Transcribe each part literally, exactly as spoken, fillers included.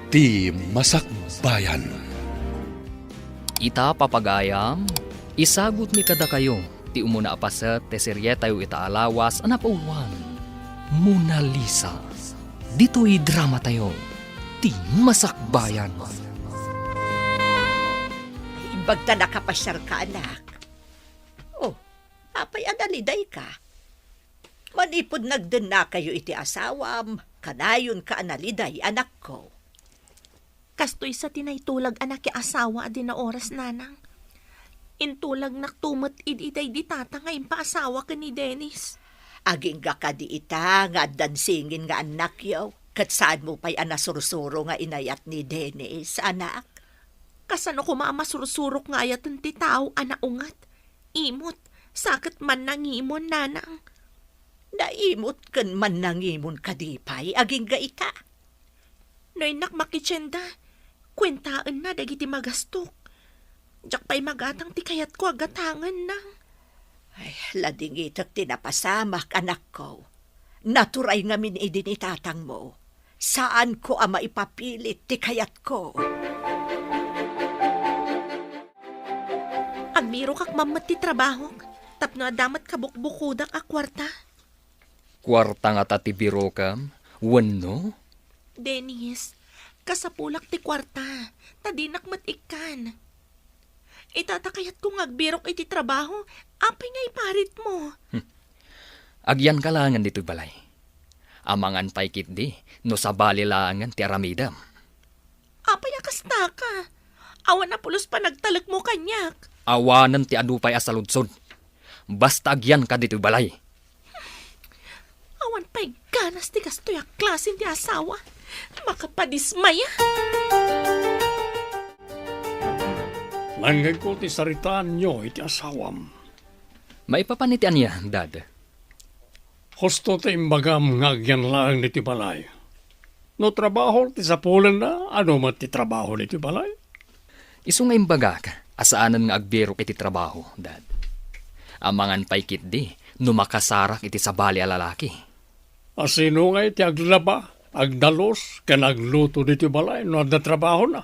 Ti Masakbayan. Ita, papagayam, isagutmi kadakayo ti umuna a paset ti serietayo ita a lawas a napauluan, Mona Lisa. Ditoy dramatayo, Ti Masakbayan. Imbag ta nakapasiarka, anak. Oh, apay a nalidayka? Manipud nagdennakayo iti asawam, kanayonka a naliday, anakko. Kastoy sa ti naitulag a nakiasawa a di naoras, nanang. Intulagnak to met idi daydi tata nga impaasawa ken ni Dennis. Agingga kadi ita nga addan singin nga annakyo, ket saanmo pay a nasursuro nga inayat ni Dennis, anak? Kasano koma a masursurok nga ayaten ti tao a naunget, imot, sa ket mannangimon, nanang? Naimot ken mannangimon kadi pay agingga ita? No innak makitienda, kuentaenna dagiti magastok. Diak pay magatang ti kayatko a gatangen, nang. Ay, ladingitek ti napasamak, anakko. Naturay ngamin idi ni tatangmo. Saanko a maipapilit ti kayatko. Agbirokak man met ti trabahok, tapno adda met kabukbukodak a kuarta. Kuarta ngata ti birokam, wenno? Dennis, kasapulak ti kuarta, ta dinak met ikkan. Ita ta kayatko nga agbirok iti trabaho, apay nga iparitmo? Hmm. Agyanka laengen ditoy balay. Amangan pay ketdi no sabali laengen ti aramidem. Apay a kastaka? Awan a pulos panagtalekmo kaniak. Awanen ti adu pay a saludsod. Basta agyanka ditoy balay. Awan pay ganas ti kastoy a klase ti asawa. Makapadismaya. Nangngegko ti saritaanyo iti asawam. Maipapan iti ania, Dad? Husto ti imbagam nga agyan laeng ditoy balay. No trabaho ti sapulenna, adu met ti trabaho ditoy balay? Isu nga imbagak a saanen nga agbirok iti trabaho, Dad. Amangan pay ketdi no makasarak iti sabali a lalaki. A sino ngay ti aglaba, agdalus, ken agluto ditoy balay no adda trabahona?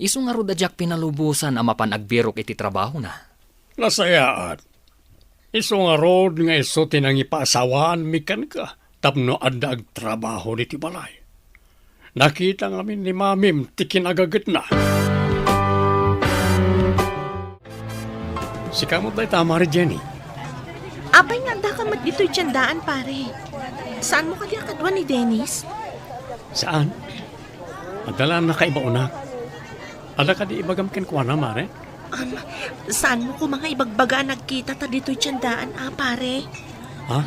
Isu ngarud a diak pinalubosan a mapan agbirok iti trabahona. Nasayaat. Isu ngarud nga isu ti nangipaasawaanmi kenka tapno adda agtrabaho ditoy balay. Nakita ngamin ni Mamim ti kinagagetna. Sika met dayta, Mare Jenny. Apay nga addaka met ditoy tiendaan, pare? Saanmo kadi a kadua ni Dennis? Saan. Adda la a nakaibaonak. Adda kadi ibagam kenkuana, Mare? Um, saanmo koma nga ibagbaga a nagkitata ditoy tiendaan, a, pare? Ha?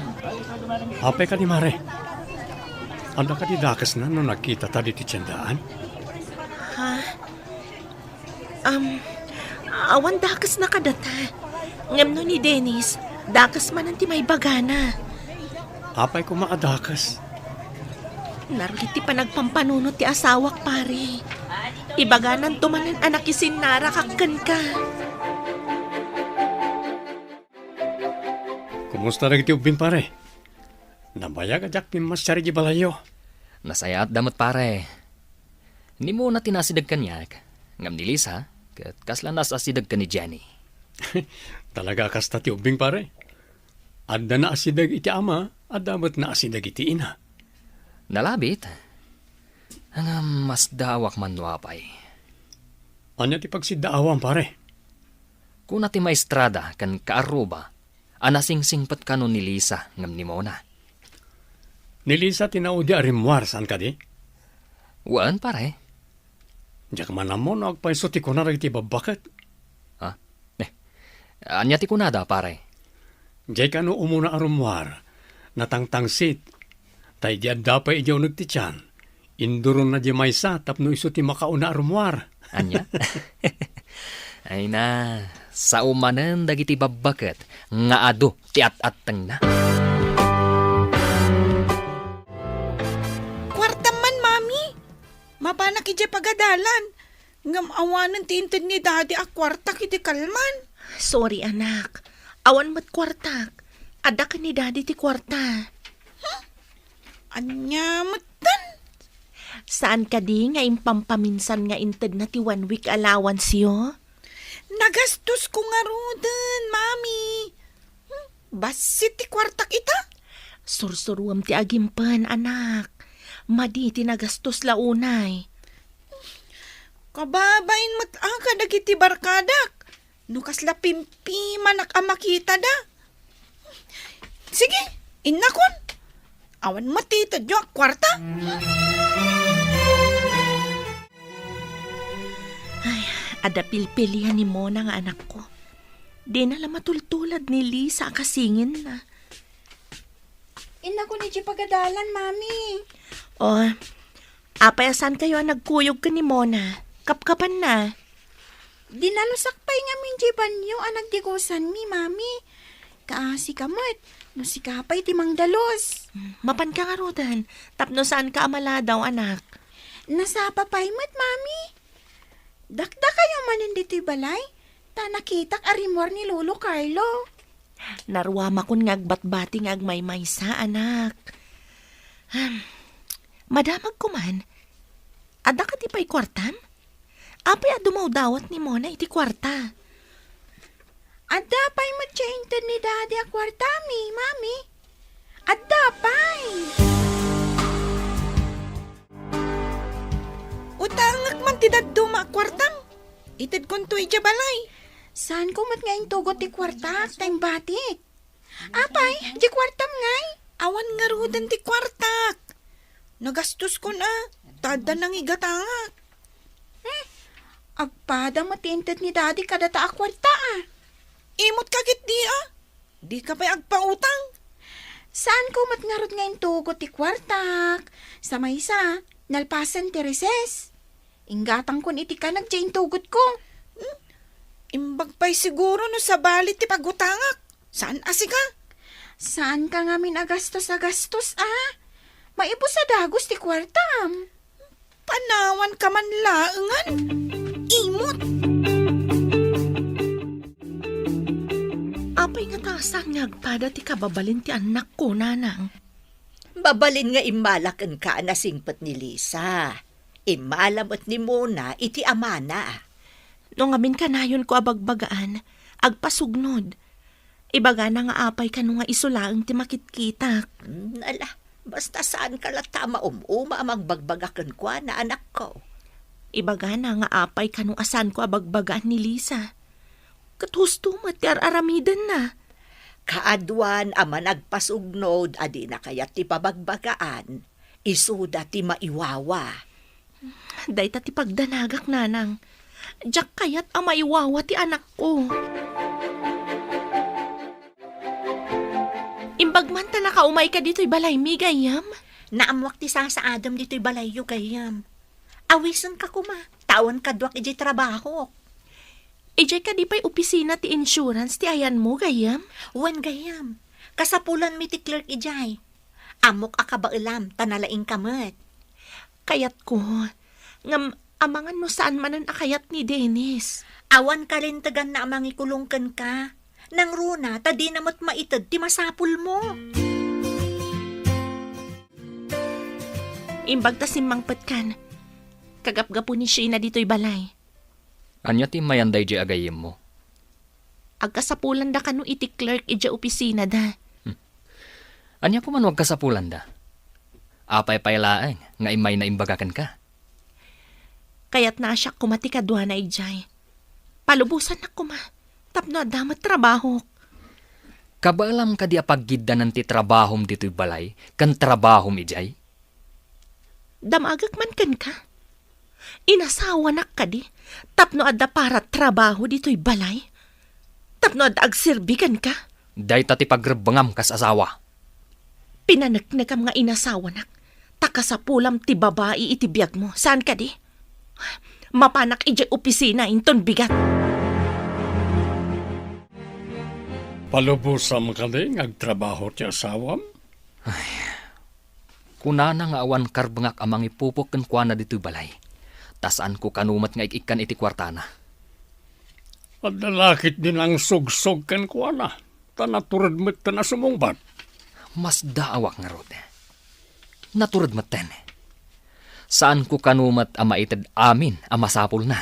Apay kadi, Mare? Adda kadi dakesna no nagkitata ditoy tiendaan? Ha? Um, awan dakesna kadata. Ngem no ni Dennis, dakes manen ti maibagana. Apay koma a dakes? Narulid ti panagpampanunot ti asawak, pare. Ibagananto manen a nakisinnarakak kenka. Kumusta dagiti ubbing, pare? Nabayag a diak pimmasiar idiay balayyo. Nasayaatda met, pare. Ni Mona ti naasideg kaniak, ngem ni Lisa, ket kasla naasideg ken ni Jenny. Talaga a kasta ti ubbing, pare. Adda naasideg iti ama, adda met naasideg iti ina. Nalabit. Ngem masdaawak man no apay. Ania ti pagsiddaawam, pare? Kuna ti maestrada ken kaarruba a nasingsingpet kano ni Lisa ngem ni Mona. Ni Lisa ti naudi a rimmuar, saan kadi? Wen, pare. Diak man ammo no agpayso ti kuna dagiti babbaket. Ha? Eh, ania ti kunada, pare? Diay kano umuna a rummuar, natangtangsit, ta idi adda pay idiay uneg ti tian, induronna diay maysa tapno isu ti makauna a rummuar. Ania? Ay na, sao manen dagiti babbaket nga adu ti at-attengna. Kuartam man, Mami. Mapanak idiay pagadalan. Ngem awanen ti inted ni Daddy a kuartak iti kalman. Sorry, anak. Awan met kuartak. Adda ken ni Daddy ti kuarta. Hmm? Ania metten? Saan kadi nga impampaminsan nga intedna ti one week allowance-yo? Nagastosko ngaruden, Mami. Hmm, bassit ti kuartak ita. Sursuruem ti agimpen, anak. Madi ti nagastos la unay. Kababain met a kadagiti barkadak. No kasla pimpimanak a makitada. Sige, innakon. Awan met ti itedyo a kuarta. Ay, adda pilpilian ni Mona nga anakko. Dina la matultulad ni Lisa a kasinginna. Innakon idiay pagadalan, Mami. O, apay a saankayo a nagkuyog ken ni Mona? Kapkapanna. Dinalusak pay ngamin diay banio a nagdigusanmi, Mami. Kaasika met, no sika pay ti mangdalus. Mm, mapanka ngaruden, tapno saanka a maladaw, anak. Nasapa pay met, Mami. Dakdakayo manen ditoy balay, ta nakitak a rimmuar ni Lolo Carlo. Naruamakon nga agbatbati nga agmaymaysa, anak. Hmm. Madamagko man. Adda kadi pay kuartam? Apay a dumawdawat ni Mona iti kuarta? Adda pay met ti inted ni Daddy a kuartami, Mami. Adda pay. Utangek man ti dadduma a kuartam. Itedkonto idiay balay. Saanko met nga intugot ti kuartak ta imbatik. Apay, diay kuartam ngay? Awan ngaruden ti kuartak. Nagastoskon a, ta adda nangigatangak. Hmm, agpada met ti inted ni Daddy kadata a kuarta a. Imot ka ketdi a. Dika pay agpautang. Saanko met ngarud nga intugot ti kuartak. Sa maysa, nalpasen ti recess. Inggatangkon iti kanag diay intugotko. Hmm? Imbag pay siguro no sabali ti pagutangak. Saan a sika? Saanka ngamin a gastos a gastos, a? Maibus a dagus ti kuartam. Panawanka man laengen. Imot. Apay ngata a saan nga agpada ti kababalin ti annakko, nanang? Mabalin nga immala kenka a nasingpet ni Lisa. Immala met ni Mona iti amana. No ngamin kanayonko a bagbagaan, agpasugnod. Ibagana nga apay kano nga isu laeng ti makitkitak. Hmm, ala, basta saanka latta a maum-uma a magbagbaga kenkuana, anakko. Ibagana nga apay kano a saanko a bagbagaan ni Lisa. Ket husto met ti ar-aramidenna. Kaaduan a managpasugnod a dina kayat ti pabagbagaan, isuda ti maiwawa. Dayta ti pagdanagak, nanang. Diak kayat a maiwawa ti anakko. Imbag man ta nakaumayka ditoy balaymi, gayyem? Naammoak ti sasaadem ditoy balayyo, gayyem. Awisenka koma, ta awan kaduak idiay trabahok. Idiay kadi pay opisina ti insurance ti ayanmo, gayyem? Wen, gayyem. Kasapulanmi ti clerk idiay. Ammok a kabaelam, ta nalaingka met. Kayatko. Ngem amangan no saan manen a kayat ni Dennis. Awan kalinteganna a mangikulong kenka. Nangruna, ta dina met maited ti masapulmo. Imbag ta simmangpetkan, kagapgapo ni Sheena ditoy balay. Ania ti immayan daydiay a gayyemmo? Agkasapulanda kano iti clerk idiay opisinada. Hmm. Ania koma no agkasapulanda? Apay pay laeng nga immayna imbaga kenka? Kayatna a siak koma ti kaduana idiay. Palubosannak koma, tapno adda met trabahok. Kabaelam kadi a paggiddanan ti trabahom ditoy balay ken trabahom idiay? Damagek man kenka. Inasawanak kadi tapno adda para trabaho ditoy balay? Tapno adda agserbi kenka? Dayta ti pagrebbengam kas asawa. Pinaneknekam nga inasawanak, ta kasapulam ti babai iti biagmo, saan kadi? Mapanak idiay opisina inton bigat. Palubosam kadi nga agtrabaho ti asawam? Ay, kunana nga awan karbengak a mangipupok kenkuana ditoy balay, ta saanko kano met nga ik-ikkan iti kuartana. Adda la ketdi nangsugsog kenkuana, ta natured metten a sumungbat. Masdaawak ngarud. Natured metten. Saanko kano met a maited amin a masapulna.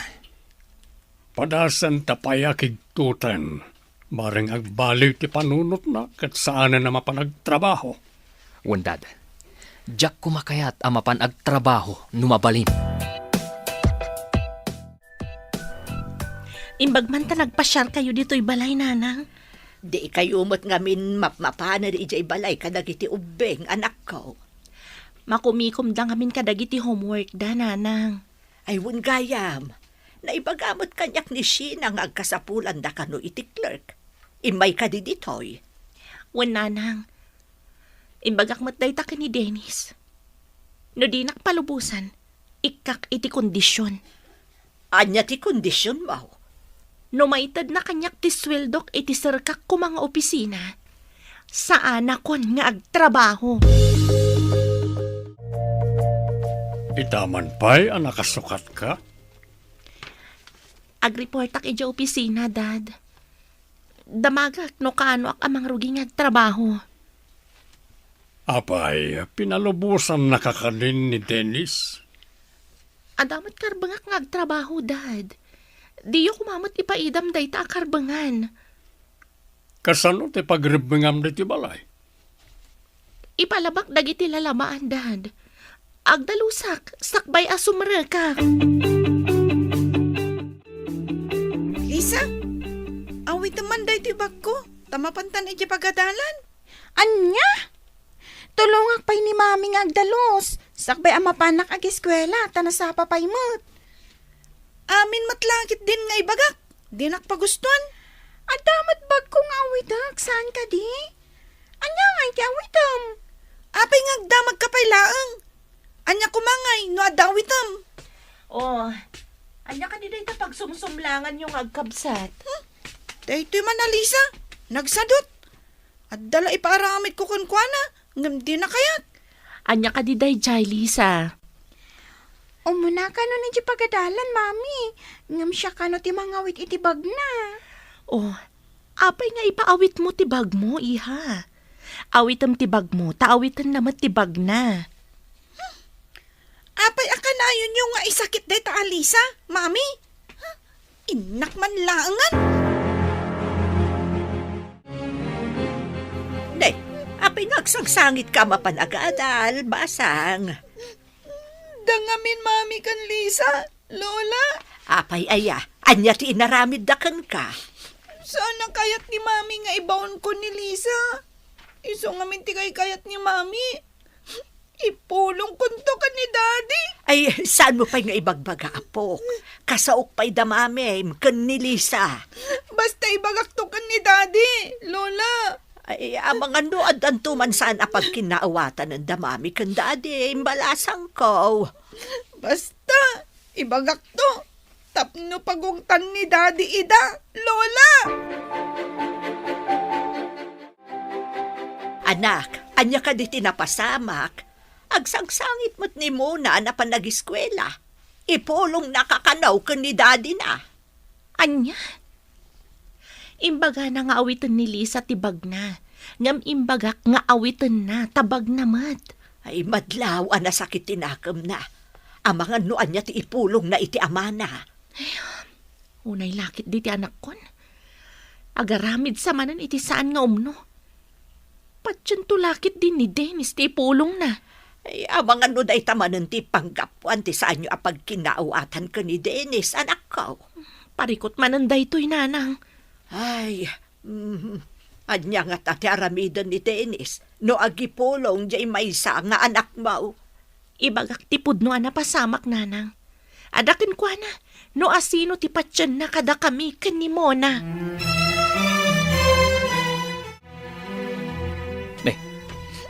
Padasenta pay a kigtoten. Bareng agbaliw ti panunotna ket saanen a mapan agtrabaho. Wen, Dad, diak koma kayat a mapan agtrabaho no mabalin. Imbag man ta nagpasiarkayo ditoy balay, Nanang. Dikayo met ngamin mapmapanen idiay balay kadagiti ubbing, anakko. Makumikomda ngamin kadagiti homeworkda, Nanang. Ay, wen gayam. Naibaga met kaniak ni Sheena nga agkasapulanda kano iti clerk. Immay kadi ditoy? Wen, Nanang. Imbagak met dayta ken ni Dennis. No dinak palubosan, ikkak iti kondision. Ania ti kondisionmo? No maitedna kaniak ti sueldok iti serkak koma nga opisina, saanakon nga agtrabaho. Ita man pay a nakasukatka? Agreportak idiay opisina, Dad. Damagak no kaanoak a mangrugi nga agtrabaho. Apay, pinalubosannaka kadin ni Dennis? Adda met karbengak nga agtrabaho, Dad. Diyo koma met ipaidam dayta a karbengan. Kasano ti pagrebbengam ditoy balay? Ipalabak dagiti lalamaan, Dad. Agdalusak, sakbay a sumrekak. Lisa, awitem man daytoy bagko, ta mapantan idiay pagadalan. Ania? Tulongak pay ni Mami nga agdalus, sakbay a mapanak ageskuela, ta nasapa pay met. Amin met la ketdin nga ibagak, dinak pagustuan. Adda met bagko nga awitek, saan kadi? Ania ngay ti awitem? Apay nga agdamagka pay laeng? Ania koma ngay no adda awitem? Oh, ania kadi dayta pagsumsumlanganyo nga agkabsat? Hmm? Daytoy man a Lisa, nagsadut. Adda la ipaaramidko kenkuana, ngem dina kayat. Ania kadi daydiay, Lisa? Umuna kano idiay pagadalan, Mami. Ngem siak kano ti mangawit iti bagna. Oh, apay nga ipaawitmo ti bagmo, iha? Awitem ti bagmo, ta awitenna met ti bagna. Apay a kanayonyo nga isakit dayta a Lisa, Mami? Innak man laengen. Ne, apay nga agsangsangitka a mapan agadal, basang? Da ngamin, Mami ken Lisa, Lola. Apay aya, ania ti inaramidda kenka? Saan a kayat ni Mami nga ibaonko ni Lisa. Isu ngamin ti kaykayat ni Mami. Ipulongkonto ken ni Daddy. Ay, saanmo pay nga ibagbaga, apok? Kasaok pay da Mamim ken ni Lisa. Basta ibagakto ken ni Daddy, Lola. Ay, amangan no addanto man saan a pagkinnaawatan da Mami ken Daddy, imbalasangko. Basta, ibagakto. Tapno pagungtan ni Daddy ida, Lola. Anak, ania kadi ti napasamak? Agsangsangit met ni Mona a napan ageskuela. Ipulongnaka kano ken ni daddy na. Ania? Imbagana nga awiten ni Lisa ti bagna, ngem imbagak nga awitenna ta bagna met. Ay, madlaw a nasakit ti nakemna. Amangan no ania ti ipulongna iti amana. Ay, unay lakit diti anakkon. Agaramid sa manen iti saan nga umno. Patiento lakit din ni Dennis ti ipulongna. Ay, amangan no dayta manen ti panggapuan ti saanyo a pagkinnaawatan ken ni Dennis, anakko. Parikot manen daytoy, Nanang. Ay, mm, ania ngata ti aramiden ni Dennis no agipulong diay maysa nga anakmo? Ibagak ti pudno a napasamak, Nanang. Adda kenkuana no asino ti patienna kadakami ken ni Mona. Ne,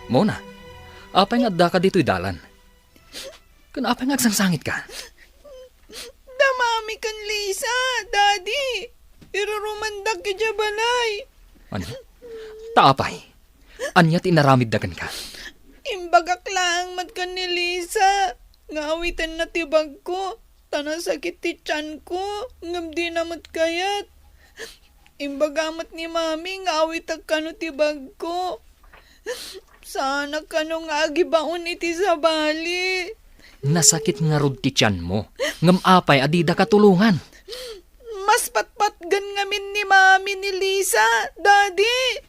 Mona, apay nga addaka ditoy dalan? Ken apay nga agsangsangitka? Da Mami ken Lisa, Daddy. Irurumandak idiay balay. Ania? Ta apay? Ania ti inaramidda kenka? Imbagak laeng met ken ni Lisa nga awitenna ti bagko, ta nasakit ti tianko, ngem dina met kayat. Imbaga met ni Mami nga awitek kano ti bagko. Saanak kano nga agibaon iti sabali. Nasakit ngarud ti tianmo, ngem apay a dida katulongan? Mas patpatgen ngamin ni Mami ni Lisa, Daddy.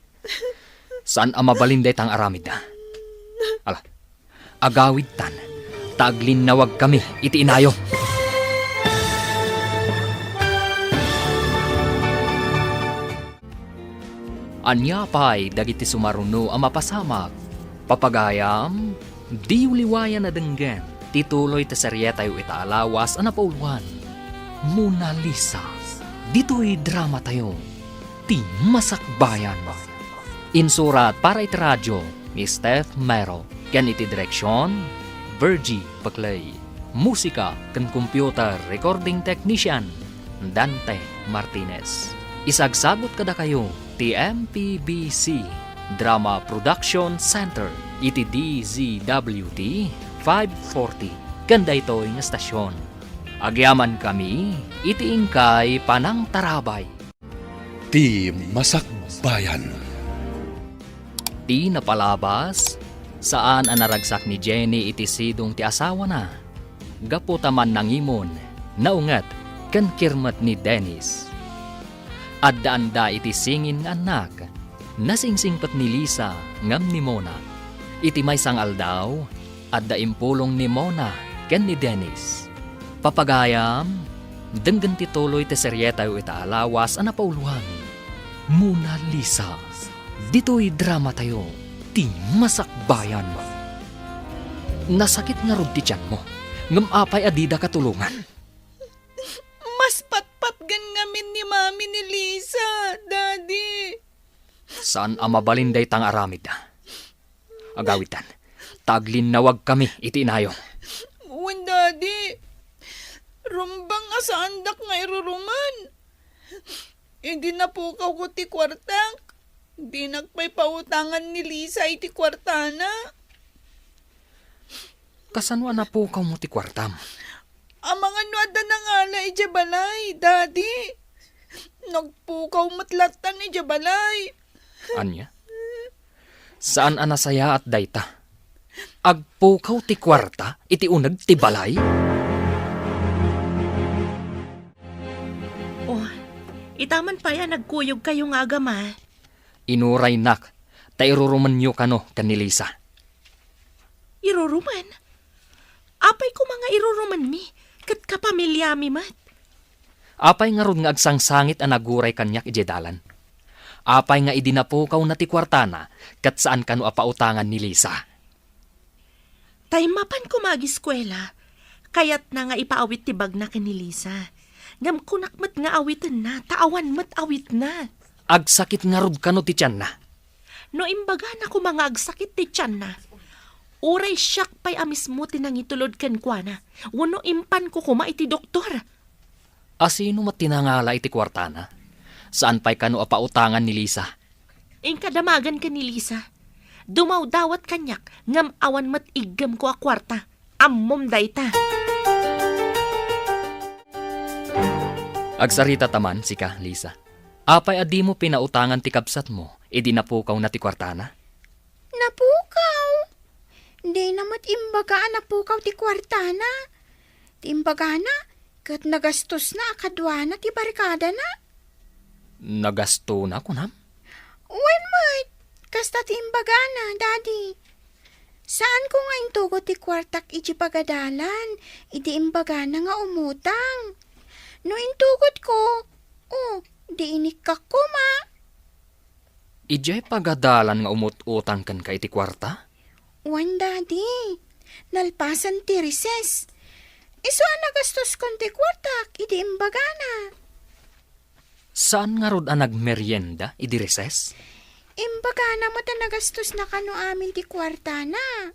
Saan a mabalin dayta nga aramidda. Ala, agawidtan, ta aglinnawagkami iti inayo. Ania pay dagiti sumaruno a mapasamak? Papagayam, diyo liwayan a denggen ti tuloy ti serietayo ita a lawas a napauloan, Mona Lisa. Ditoy dramatayo, ti Masakbayan. Insurat para iti radio ni Steph Mero, ken iti direksion, Virgie Paclay. Musika ken computer recording technician, Dante Martinez. Isagsagut kadakayo ti M P B C Drama Production Center iti D Z W T five forty ken daytoy nga estasion. Agyamankami iti inkay panangtarabay. Ti Masakbayan. Ti napalabas, saan a naragsak ni Jenny iti sidong ti asawana. Gapu ta mannangimon, naunget, ken kirmet ni Dennis. Addaanda iti singin nga annak. Nasingsingpet ni Lisa ngem ni Mona. Iti maysa nga aldaw, adda impulong ni Mona ken ni Dennis. Papagayam, denggen ti tuloy ti serietayo ita a lawas a napauloan, Mona Lisa. Ditoy dramatayo, ti Masakbayan. Nasakit ngarud ti tianmo, ngem apay a dida katulongan? Mas patpatgen ngamin ni Mami ni Lisa, Daddy. Saan a mabalin dayta nga aramid. Agawidtan, ta aglinnawagkami iti inayo. Wen, Daddy. Rumbeng a saandak nga irurumen. Idi napukawko ti kuartak, dinak pay pautangan ni Lisa iti kuartana. Kasano a napukawmo ti kuartam? Amangan no adda nangala idiay balay, Daddy. Nagpukaw met lattan idiay balay. Ania? Saan a nasayaat dayta. Agpukaw ti kuarta iti uneg ti balay? Oh, ita man pay a nagkuyogkayo nga agama. Inuraynak, ta irurumenyo kano ken ni Lisa. Irurumen? Apay koma nga irurumenmi, ket kapamiliami met. Apay ngarud nga agsangsangit a naguray kaniak idiay dalan? Apay nga idi napukawna ti kuartana, ket saan kano a pautangan ni Lisa? Tay mapan koma agiskuela, kayatna nga ipaawit ti bagna ken ni Lisa. Ngem kunak met nga awitenna, ta awan met awitna. Agsakit ngarud kano ti tianna? No imbagana koma nga agsakit ti tianna, uray siak pay a mismo ti nangitulod kenkuana, wenno impanko koma iti doktor. Asino met ti nangala iti kuartana? Saan pay kano a pautangan ni Lisa? Inka damagen ken ni Lisa. Dumawdawat kaniak, ngem awan met iggemko a kuarta. Ammom dayta. Agsarita ta man, sika, Lisa. Apay a dimo pinautangan ti kabsatmo idi napukawna ti kuartana? Napukaw? Dina met imbaga a napukaw ti kuartana. Ti imbagana, ket nagastosna a kaduana ti barkadana. Nagastona, kunam? Wen met, kasta ti imbagana, Daddy. Saanko nga intugot ti kuartak idiay pagadalan, idi imbagana nga umutang. No intugotko, oh, di inikkak koma. Idiay pagadalan nga umut-utang kenka iti kuarta? Wen, Daddy. Nalpasen ti recess. Isu a nagastoskon ti kuartak idi imbagana. Saan ngarud a nagmerienda idi recess? Imbagana met a nagastosna kano amin ti kuartana.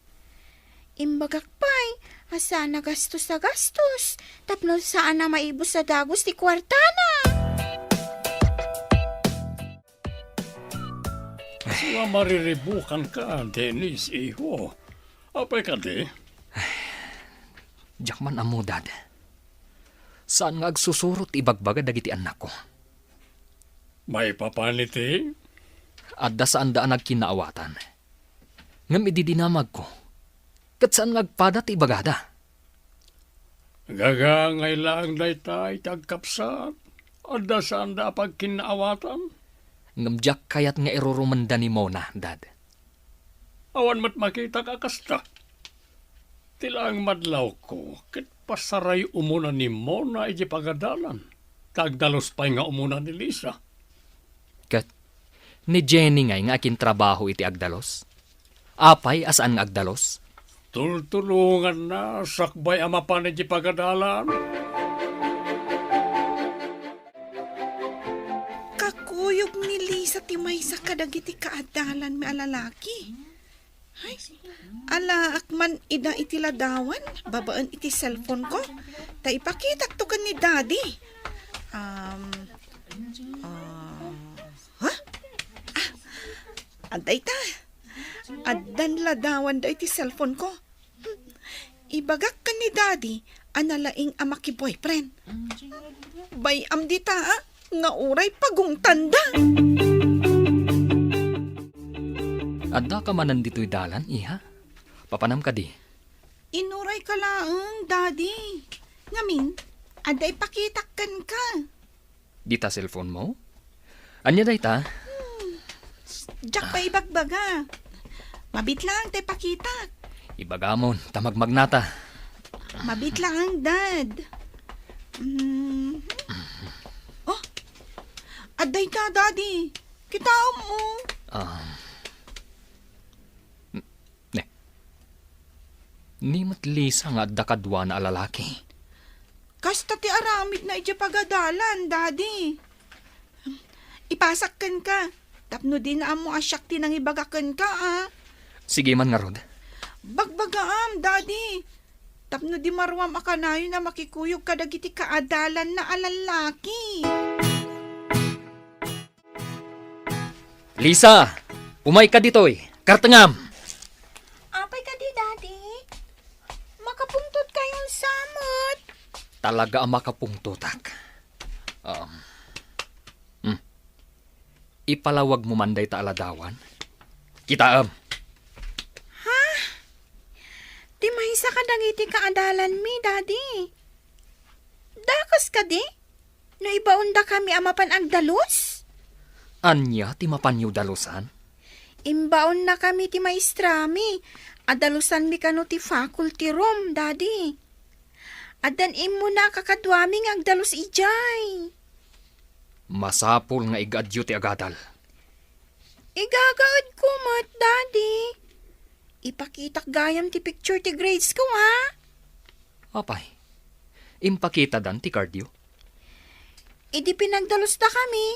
Imbagak pay a saan a gastos a gastos tapno saan a maibus a dagus ti kuartana. Sua mariribukanka, Dennis, iho. Apay kadi? Diak man ammo, Dad. Saan nga agsusuro ti ibagbaga dagiti annakko. Maipapan iti? Adda saanda a nagkinnaawatan. Ngem idi dinamagko, ket saan nga agpada ti ibagada. Gagangay laeng dayta iti agkapsat. Adda saanda a pagkinnaawatan. Ngem diak kayat nga irurumenda ni Mona, Dad. Awan met makitak a kasta. Ti laeng madlawko, ket pasaray umuna ni Mona iti pagadalan, ta agdalus pay nga umuna ni Lisa. Ket ni Jenny ngay nga akintrabaho iti agdalus? Apay a saan nga agdalus? Tultulonganna sakbay a mapan iti pagadalan. Kakuyog ni Lisa ti maysa kadagiti kaadalanmi a lalaki. Ay, alaak man ida iti ladawan, babaen iti cellphone ko. Ta ipakitakto ken ni Daddy. Um, ah, ha? Ah, adda ita. Addan ladawanda iti cellphone ko. Ibagak ken ni Daddy a nalaing a maki-boyfriend. Bay-am dita, ah, nga uray pagungtanda. Addaka manen ditoy dalan, iha? Papanam kadi? Inurayka laeng, Daddy. Ngamin, adda ipakitak kenka. Dita cellphone mo? Ania dayta? Hmm. Diak pay ibagbaga. Mabit laeng ta ipakitak. Ibagamon, ta magmagnata. Mabit laeng, Dad. Mhm. Oh, adda ita, Daddy. Kitaem, oh. Ah. Ne. Ni met Lisa nga adda kaduana a lalaki. Kasta ti aramidna idiay pagadalan, Daddy. Ipasak kenka, tapno dina ammo a siak ti nangibaga kenka, a. Sige man ngarud. Bagbagaam, Daddy. Tapno di maruam a kanayon a makikuyog kadagiti kaadalanna a lalaki. Lisa, umayka ditoy. Kartengam. Apay kadi, Daddy? Makapungtotkayon sa met. Talaga a makapungtotak. Um, hmm. Ipalawag mo man dayta a ladawan. Kitaem. Ha? Ti maysa kadagiti kaadalanmi, Daddy. Dakas kadi? No ibaondakami a mapan agdalus? Ania ti mapanyo dalusan? Imbaonnakami ti maestrami a dalusanmi kano ti faculty room, Daddy. Addan immuna a kakaduami nga agdalus idiay. Masapul nga igaadyo ti agadal. Igagaedko met, Daddy. Ipakitak gayam ti picture ti grades ko, ha? Apay, impakitadan ti cardyo? Idi pinagdalusdakami,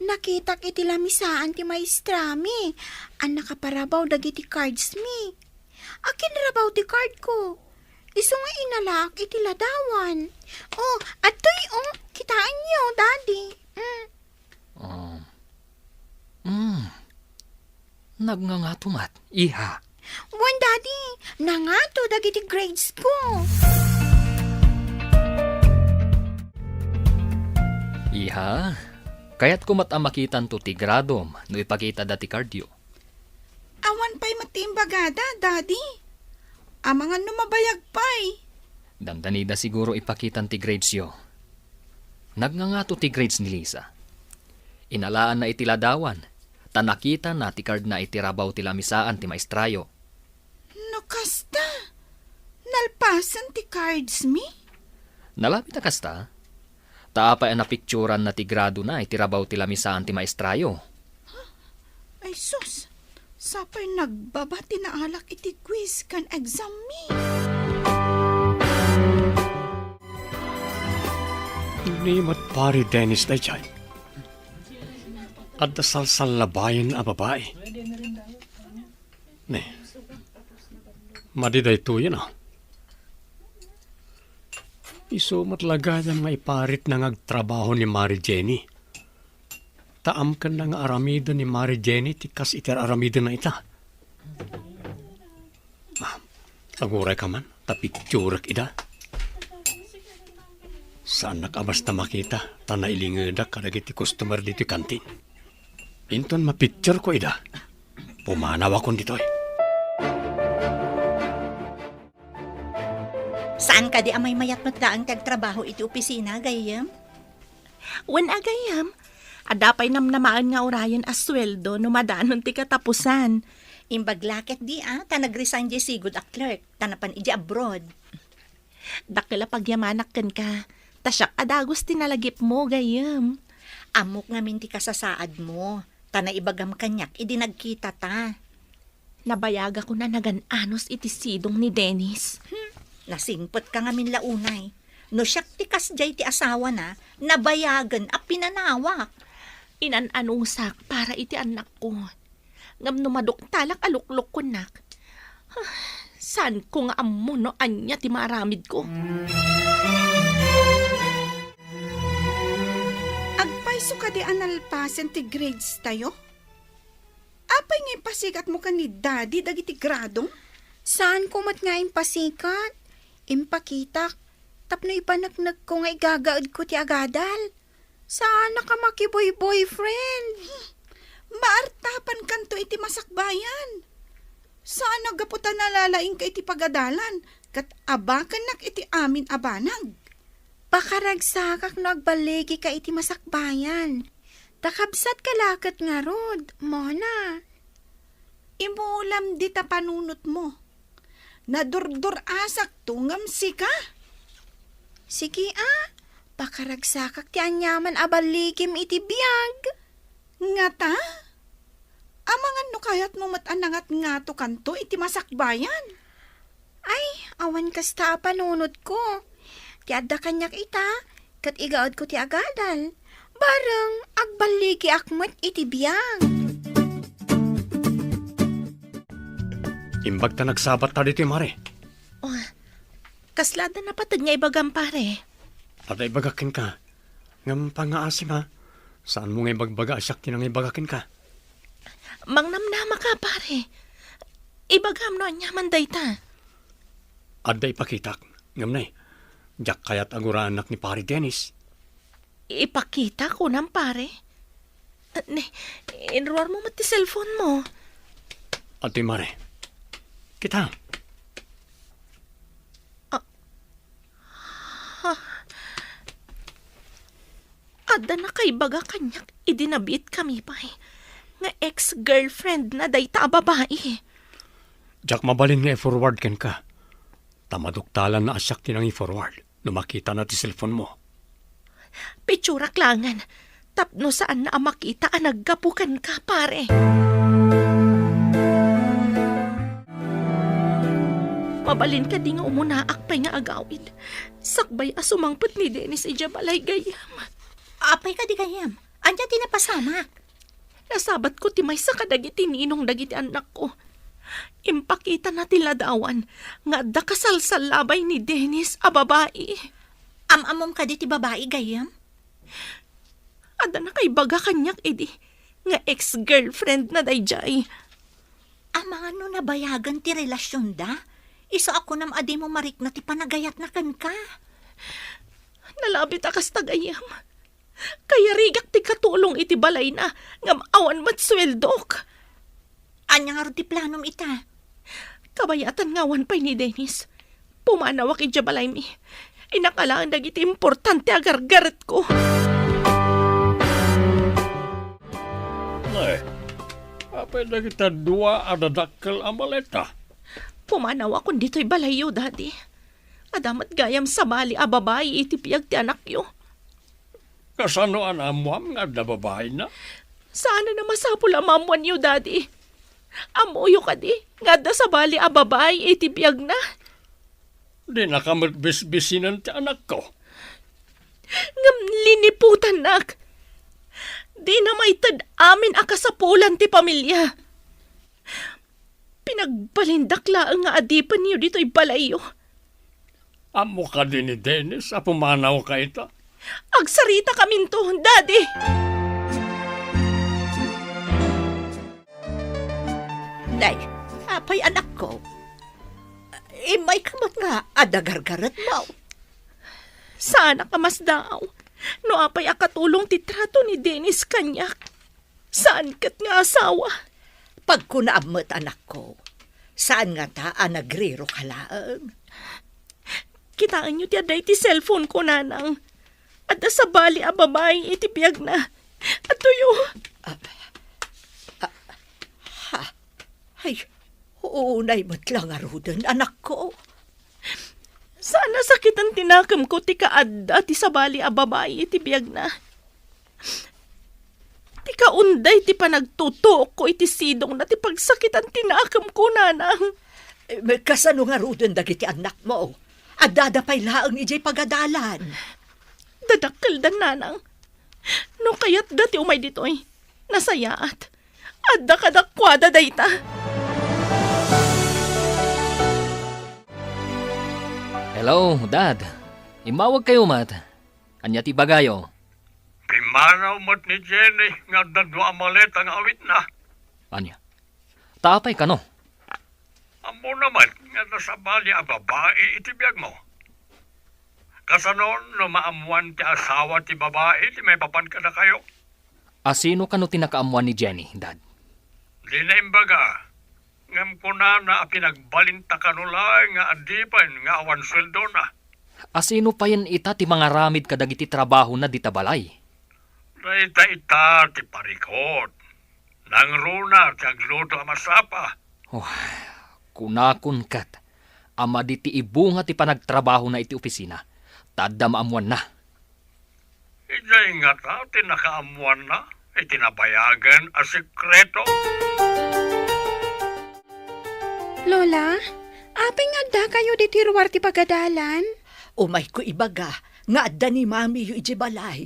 nakitak iti lamisaan ti maestrami a nakaparabaw dagiti cardsmi. Akinrabaw ti cardko. Isu nga inalaak iti ladawan. Oh, adtoy, oh, kitaenyo, Daddy. Mm. Oh. Mm. Nagngangato met, iha. Wen, Daddy, nangato dagiti grades ko. Iha, kayatko met a makitanto ti gradom no ipakitada ti cardyo. Awan pay met ti imbagada, Daddy. Amangan no mabayag pay. Dandanida siguro ipakitan ti gradesyo. Nagngangato ti grades ni Lisa. Inalaanna iti ladawan, ta nakitana ti cardna iti rabaw ti lamisaan ti maestrayo. No kasta, nalpasen ti cardsmi? Nalabit a kasta, ta apay a napicturanna ti gradona iti rabaw ti lamisaan ti maestrayo. Ay sus, sapay nagbaba ti naalak iti quiz ken exammi. Ni met Pari Dennis daydiay. Adda salsallabayen a babai. Ne. Madi daytoyen, a. Isu met la gayam nga iparitna nga agtrabaho ni Mari Jenny. Ta amkenna nga aramiden ni Mari Jenny ti kas iti ar-aramidenna ita. Ah, agurayka man, ta picturek ida. Saannak a basta makita, ta nailingedak kadagiti customer ditoy kantin. Inton mapictureko ida, pumanawakon ditoy. Sa An kadi a maymayat met laeng ti agtrabaho iti opisina, gayyem? Wen a gayyem, adda pay namnamaen nga urayen a sueldo no madanon ti katapusan. Imbag la ketdi a, ta nag-resign diay sigud a clerk, ta napan idiay abroad. Dakkel a pagyamanak kenka, ta siak a dagus ti nalagipmo, gayyem. Ammok ngamin ti kasasaadmo, ta naibagam kaniak idi nagkitata. Nabayagakon a nagan-anos iti sidong ni Dennis. Hmm, nasingpetka ngamin la unay. No siak ti kasdiay ti asawana, nabayagen a pinanawak. Inan-anusak para iti annakko. Ngem no maduktalak a luklukkonnak, saanko nga ammo no ania ti maaramidko. Agpayso kadi a nalpasen ti grades tayo? Apay nga impasigatmo ken ni Daddy dagiti gradom? Saanko met nga impasigat. Impakitak tapno ipaneknekko nga igagaedko ti agadal. Saanak a makiboy-boyfriend. Maartapankanto iti masakbayan. Saan a gapu ta nalalaingka iti pagadalan ket abakennak iti amin a banag. Pakaragsakak no agballigika iti masakbayan. Ta kabsatka la ket ngarud, Mona. Imulam dita panunotmo. Nadurdur-asakto ngem sika? Sige a, pakaragsakak ti aniaman a balligim iti biag. Ngata? Amangan no kayatmo met a nangatngatokanto iti masakbayan? Ay, awan kasta a panunotko. Ti adda kaniak ita, ket igaedko ti agadal. Bareng, agballigiak met iti biag. Imbag ta nagsabatta ditoy, Mare. Oh, kasla adda napateg nga ibagam, pare? Adda ibagak kenka. Ngem pangngaasim, ha? Saanmo nga ibagbaga a siak ti nangibaga kenka. Mangnamnamaka, pare. Ibagam no aniaman dayta. Adda ipakitak. Ngem ne, diak kayat a guraennak ni Pare Dennis. Ipakita, kunam, pare? Ne, inruarmo met ti cellphone mo. Adtoy, Mare. Kita. Ah. Ha? Adda nakaibaga kaniak idi nabiitkami pay nga ex-girlfriendna dayta a babai. Diak mabalin nga i-forward kenka. Ta maduktalanna a siak ti nangi-forward no makitana ti cellphone mo. Pitsurak laengen tapno saanna a makita a naggapu kenka, pare. Mabalin kadi nga umunaak pay nga agawid sakbay a sumangpet ni Dennis idiay balay, gayyem? Apay kadi, gayyem? Ania ti napasamak? Nasabatko ti maysa kadagiti ninong dagiti annakko. Impakitana ti ladawan nga adda kasalsallabay ni Dennis a babai. Am-ammom kadi ti babai, gayyem? Adda nakaibaga kaniak idi nga ex-girlfriendna daydiay. Amangan no nabayagen ti relasionda, isu a kunam a dimo marikna ti panagayatna kenka. Nalabit a kasta, gayyem. Kayarigak ti katulong iti balayna, ngem awan met sueldok. Ania ngarud ti planom ita? Kabayatan nga awan pay ni Dennis, pumanawak idiay balaymi. Inakalaen dagiti importante a gargaretko. Nay, apay dagita dua a dadakkel a maleta? Pumanawakon ditoy balayyo, Daddy. Adda met gayam sabali a babai iti biag ti anakyo. Kasano a naammoam nga adda babaina? Saanen a masapul a maammoanyo, Daddy. Ammoyo kadi nga adda sabali a babai iti biagna? Dinaka met bisbisinen ti anakko. Ngem liniputannak. Dina maited amin a kasapulan ti pamilya. Pinagbalindak laeng nga adipenyo ditoy balayyo. Ammo kadi ni Dennis a pumanawka ita? Agsaritakaminto, Daddy! Nay, apay, anakko? Immayka met nga adda gargaretmo. Saanak a masdaaw no apay a katulong ti trato ni Dennis kaniak. Saan ket nga asawa. Pagkunaam met, anakko. Saan ngata a nagriroka laeng. Kitaenyo ti adda iti cellphone ko, Nanang. Adda sabali a babai iti biagna. Adtoyo. Ah, ah, ha? Ay, unay met la ngaruden, anakko. Saan a sakiten ti nakemko ti kaadda ti sabali a babai iti biagna. Ti kaunday ti panagtutuokko iti sidongna ti pagsakitan ti nakemko, Nanang. Eh, kasano ngaruden dagiti annakmo? Addada pay laeng idiay pagadalan. Dadakkelda, Nanang. No kayatda ti umay ditoy, nasayaat. Adda kadakuada dayta. Hello, Dad. Immawagkayo met. Ania ti ibagayo? Pimmanaw met ni Jenny nga adda dua a maleta nga awitna. Ania? Ta apay kano? Ammona met nga adda sabali a babai iti biagmo. Kasano no maammoan ti asawa ti babai ti maipapan kadakayo? A sino kano ti nakaammoan ni Jenny, Dad? Dina imbaga, ngem kunana a pinagbalinta kano laeng nga adipen nga awan sueldona. A sino payen ita ti mangaramid kadagiti trabahona dita balay? Dayta ita ti parikot. Nangruna ti agluto a masapa. Oh, kunakon ket a madi ti ibunga ti panagtrabahona iti opisina, ta adda maammoanna. Idiay ngata ti nakaammoanna iti nabayagen a sekreto? Lola, apay nga addakayo ditoy ruar ti pagadalan? Umayko ibaga nga adda ni Mamiyo idiay balay.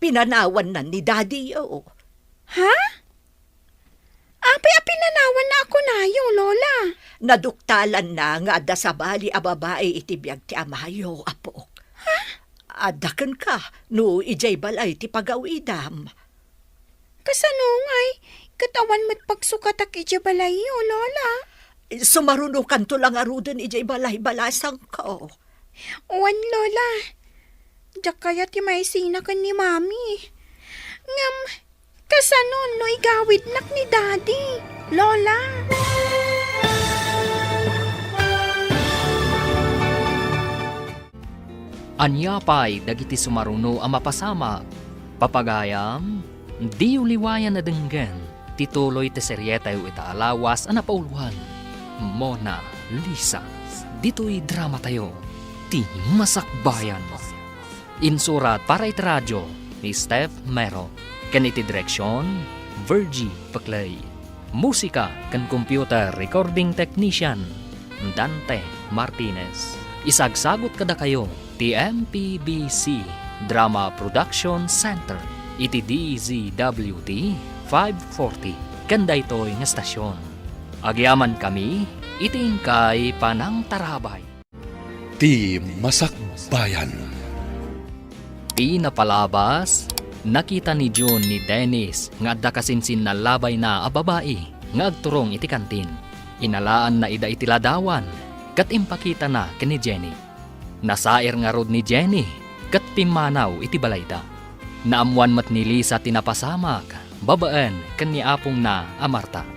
Pinanawanna ni Dadiyo. Ha? Apay a pinanawanna a kunayo, Lola? Naduktalanna nga adda sabali a babai iti biag ti amayo, apok. Ha? Adda kenka no idiay balay ti pagawidam. Kasano ngay? Ket awan met pagsukatak idiay balayyo, Lola. Sumarunokanto la ngaruden idiay balay, balasangko. Wen, Lola. Diak kayat ti maisina ken ni Mami. Ngem, kasano no igawidnak ni Daddy, Lola? Ania pay dagiti sumaruno a mapasamak? Papagayam, diyo liwayan a denggen ti tuloy ti serietayo ita a lawas a napauluan, Mona Lisa. Ditoy dramatayo, ti Masakbayan. Insurat para iti radio ni Steph Mero, ken iti direksion, Virgie Peclay. Musika ken computer recording technician, Dante Martinez. Isagsagut kadakayo ti M P B C Drama Production Center iti D Z W T five forty ken daytoy nga estasion. Agyamankami iti inkay panangtarabay. Ti Masakbayan. Ti napalabas, nakita ni June ni Dennis nga adda kasinsinna labayna a babai nga agturong iti kantin. Inalaanna ida iti ladawan ket impakitana ken ni Jenny. Nasair ngarud ni Jenny ket pimmanaw iti balayda. Naammoan met ni Lisa ti napasamak babaen ken ni apongna a Marta.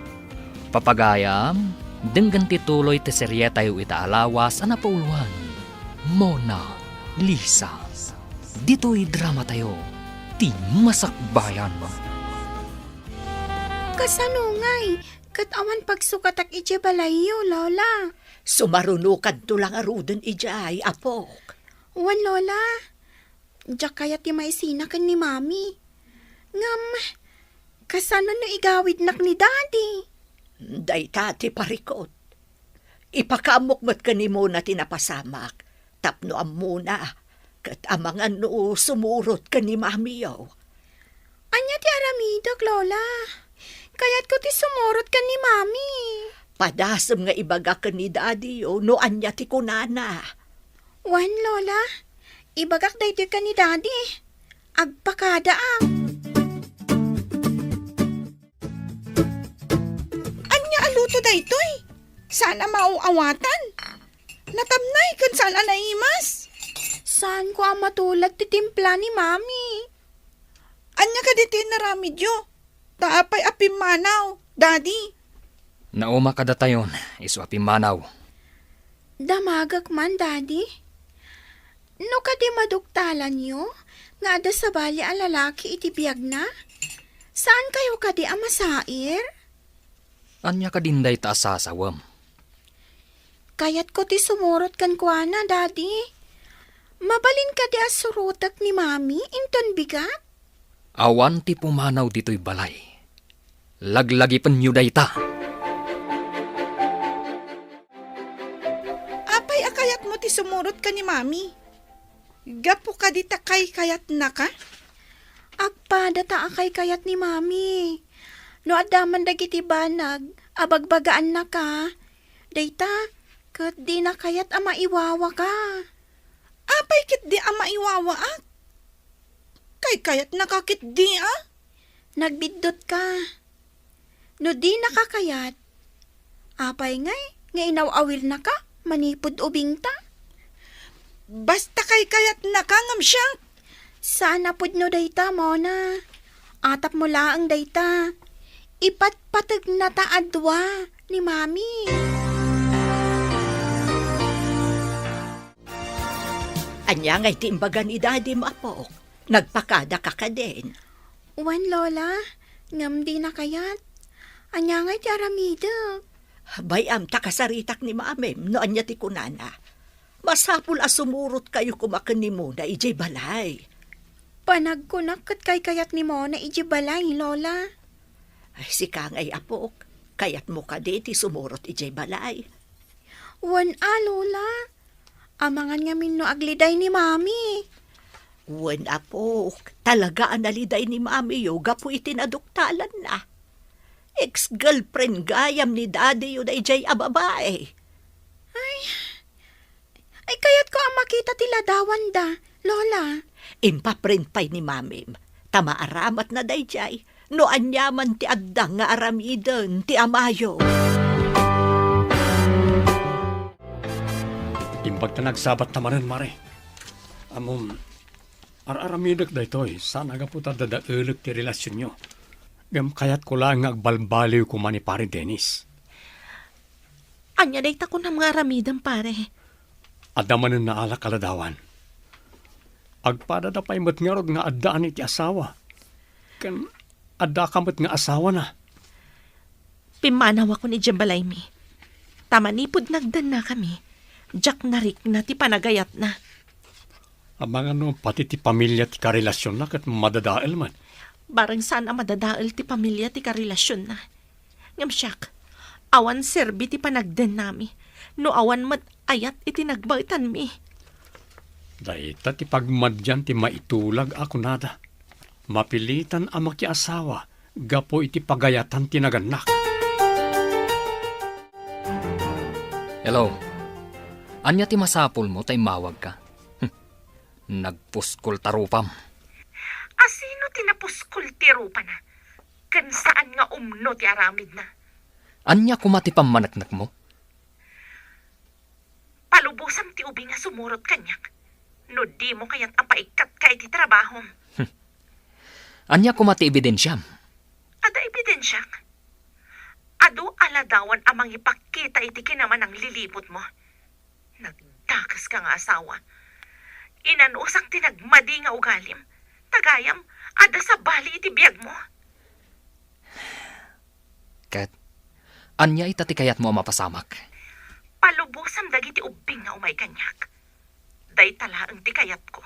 Papagayam, denggen ti tuloy ti serietayo ita a lawas a napauluan, Mona Lisa. Ditoy dramatayo, ti Masakbayan. Kasano ngay? Ket awan pagsukatak idiay balayyo, Lola. Sumarunokanto la ngaruden idiay, apok. Wen, Lola. Diak kayat ti maisina ken ni Mami. Ngem, kasano no igawidnak ni Daddy? Dayta ti parikot. Ipakaammok met ken ni Mona ti napasamak, tapno ammona, ket amangan no sumurot ken ni Mamiyo. Ania ti aramidek, Lola? Kayatko ti sumurot ken ni Mami. Padasem nga ibagak ken ni Daddy, o, no ania ti kunana. Wen, Lola. Ibagak daytoy ken ni Daddy. Agpakadaak. Ania a luto daytoy? Saan a maaw-awatan? Natamnay ken saan a naimas? Saanko a matulad ti timpla ni Mami. Ania kadi ti inaramidyo? Ta apay a pimmanaw, Daddy? Nauma kadatayon, isu a pimmanaw. Damagek man, Daddy. No kadi maduktalanyo nga adda sabali a lalaki iti biagna, saankayo kadi a masair? Ania kadin dayta a sasawem? Kayatko ti sumurot kenkuana, Daddy. Mabalin kadi a surotek ni Mami inton bigat? Awan ti pumanaw ditoy balay. Laglagipenyo dayta. Apay a kayatmo ti sumurot ken ni Mami? Gapu kadi ta kaykayatnaka? Agpada ta a kaykayat ni Mami. No adda man dagiti banag a bagbagaannaka, dayta ket dina kayat a maiwawaka. Apay ketdi a maiwawaak? Kaykayatnaka ketdi a? Nagbiddutka. No dinaka kayat, apay ngay nga inaw-awilnaka manipud ubingta? Basta kaykayatnaka ngem siak. Saan a pudno dayta, Mona. Atapmo laeng dayta. Ipatpategnata a dua ni Mami. Ania ngay ti imbaga ni Dadim, apok? Nagpakadaka kadin? Wen, Lola, ngem dina kayat. Ania ngay ti aramidek? Bay-am ta kasaritak ni Mamim no ania ti kunana. Masapul a sumurotkayo koma ken ni Mona idiay balay. Panagkunak ket kaykayat ni Mona idiay balay, Lola. Ay, sika ngay, apok, kayatmo kadi ti sumurot idiay balay? Wen a, Lola. Amangan ngamin no agliday ni Mami. Wen, apok, talaga a naliday ni Mamiyo gapu iti naduktalanna. Ex-girlfriend gayam ni Dadiyo daydiay a babae. Ay, ay, kayatko a makita ti ladawanda, Lola. Impaprint pay ni Mamim, ta maaramatna daydiay no aniaman ti adda nga aramiden ti amayo. Imbag ta nagsabatta manen, Mare. Ammom, ar-aramidek daytoy, saan a gapu ta dadaelek ti relasionyo. Ngem kayatko laeng nga agbalbaliw koma ni Pare Dennis. Ania dayta kunam nga aramidem, pare? Adda manen naalak a ladawan. Agpadada pay met ngarud nga addaan iti asawa. Ken addaka met nga asawana. Pimmanawakon idiay balaymi. Ta manipud nagdennakami, diak narikna ti panagayatna. Amangan no pati ti pamilia ti karelasionna ket madadael met. Bareng saan a madadael ti pamilia ti karelasionna. Ngem siak, awan serbi ti panagdennami no awan met ayat iti nagbaetanmi. Dayta ti pagmadian ti maitulag a kunada. Mapilitan a makiasawa gapu iti pagayatan ti nagannak. Hello. Ania ti masapulmo ta immawagka? Hm. Nagpuskol ta rupam. Asino ti napuskol ti rupana? Ken saan nga umno ti aramidna? Ania koma ti pammaneknekmo? Palubosam ti ubing a sumurot kaniak, no dimo kayat a paikkatka iti trabahom. Ania koma ti ebidensiam? Adda ebidensiak. Adu a ladawan a mangipakita iti kinamananglilibutmo. Nagdakeska nga asawa. Inanusak ti nagmadi nga ugalim. Ta gayam, adda sabali iti biagmo. Ket, ania ita ti kayatmo a mapasamak? Palubosam dagiti ubbing nga umay kaniak. Dayta laeng ti kayatko.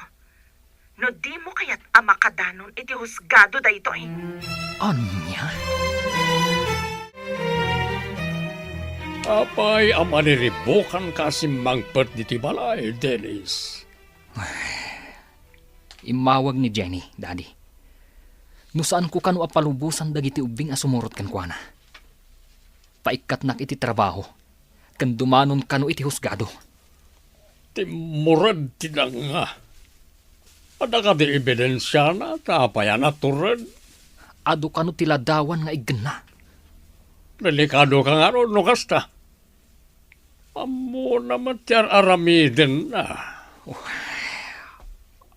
No dimo kayat a makadanon iti husgado daytoy. Ania? Apay a maniribukanka a simmangpet ditoy balay, Dennis? Immawag ni Jenny, Daddy. No saanko kano a palubosan dagiti ubbing a sumurot kenkuana, paikkatnak iti trabaho, ken dumanon kano iti husgado. Timmured ti danga. Adda kadi ebidensiana ta apay a natured? Adu kano ti ladawan nga iggenna. Delikadoka ngarud no kasta. Ammona met ti ar-aramidenna. Oh,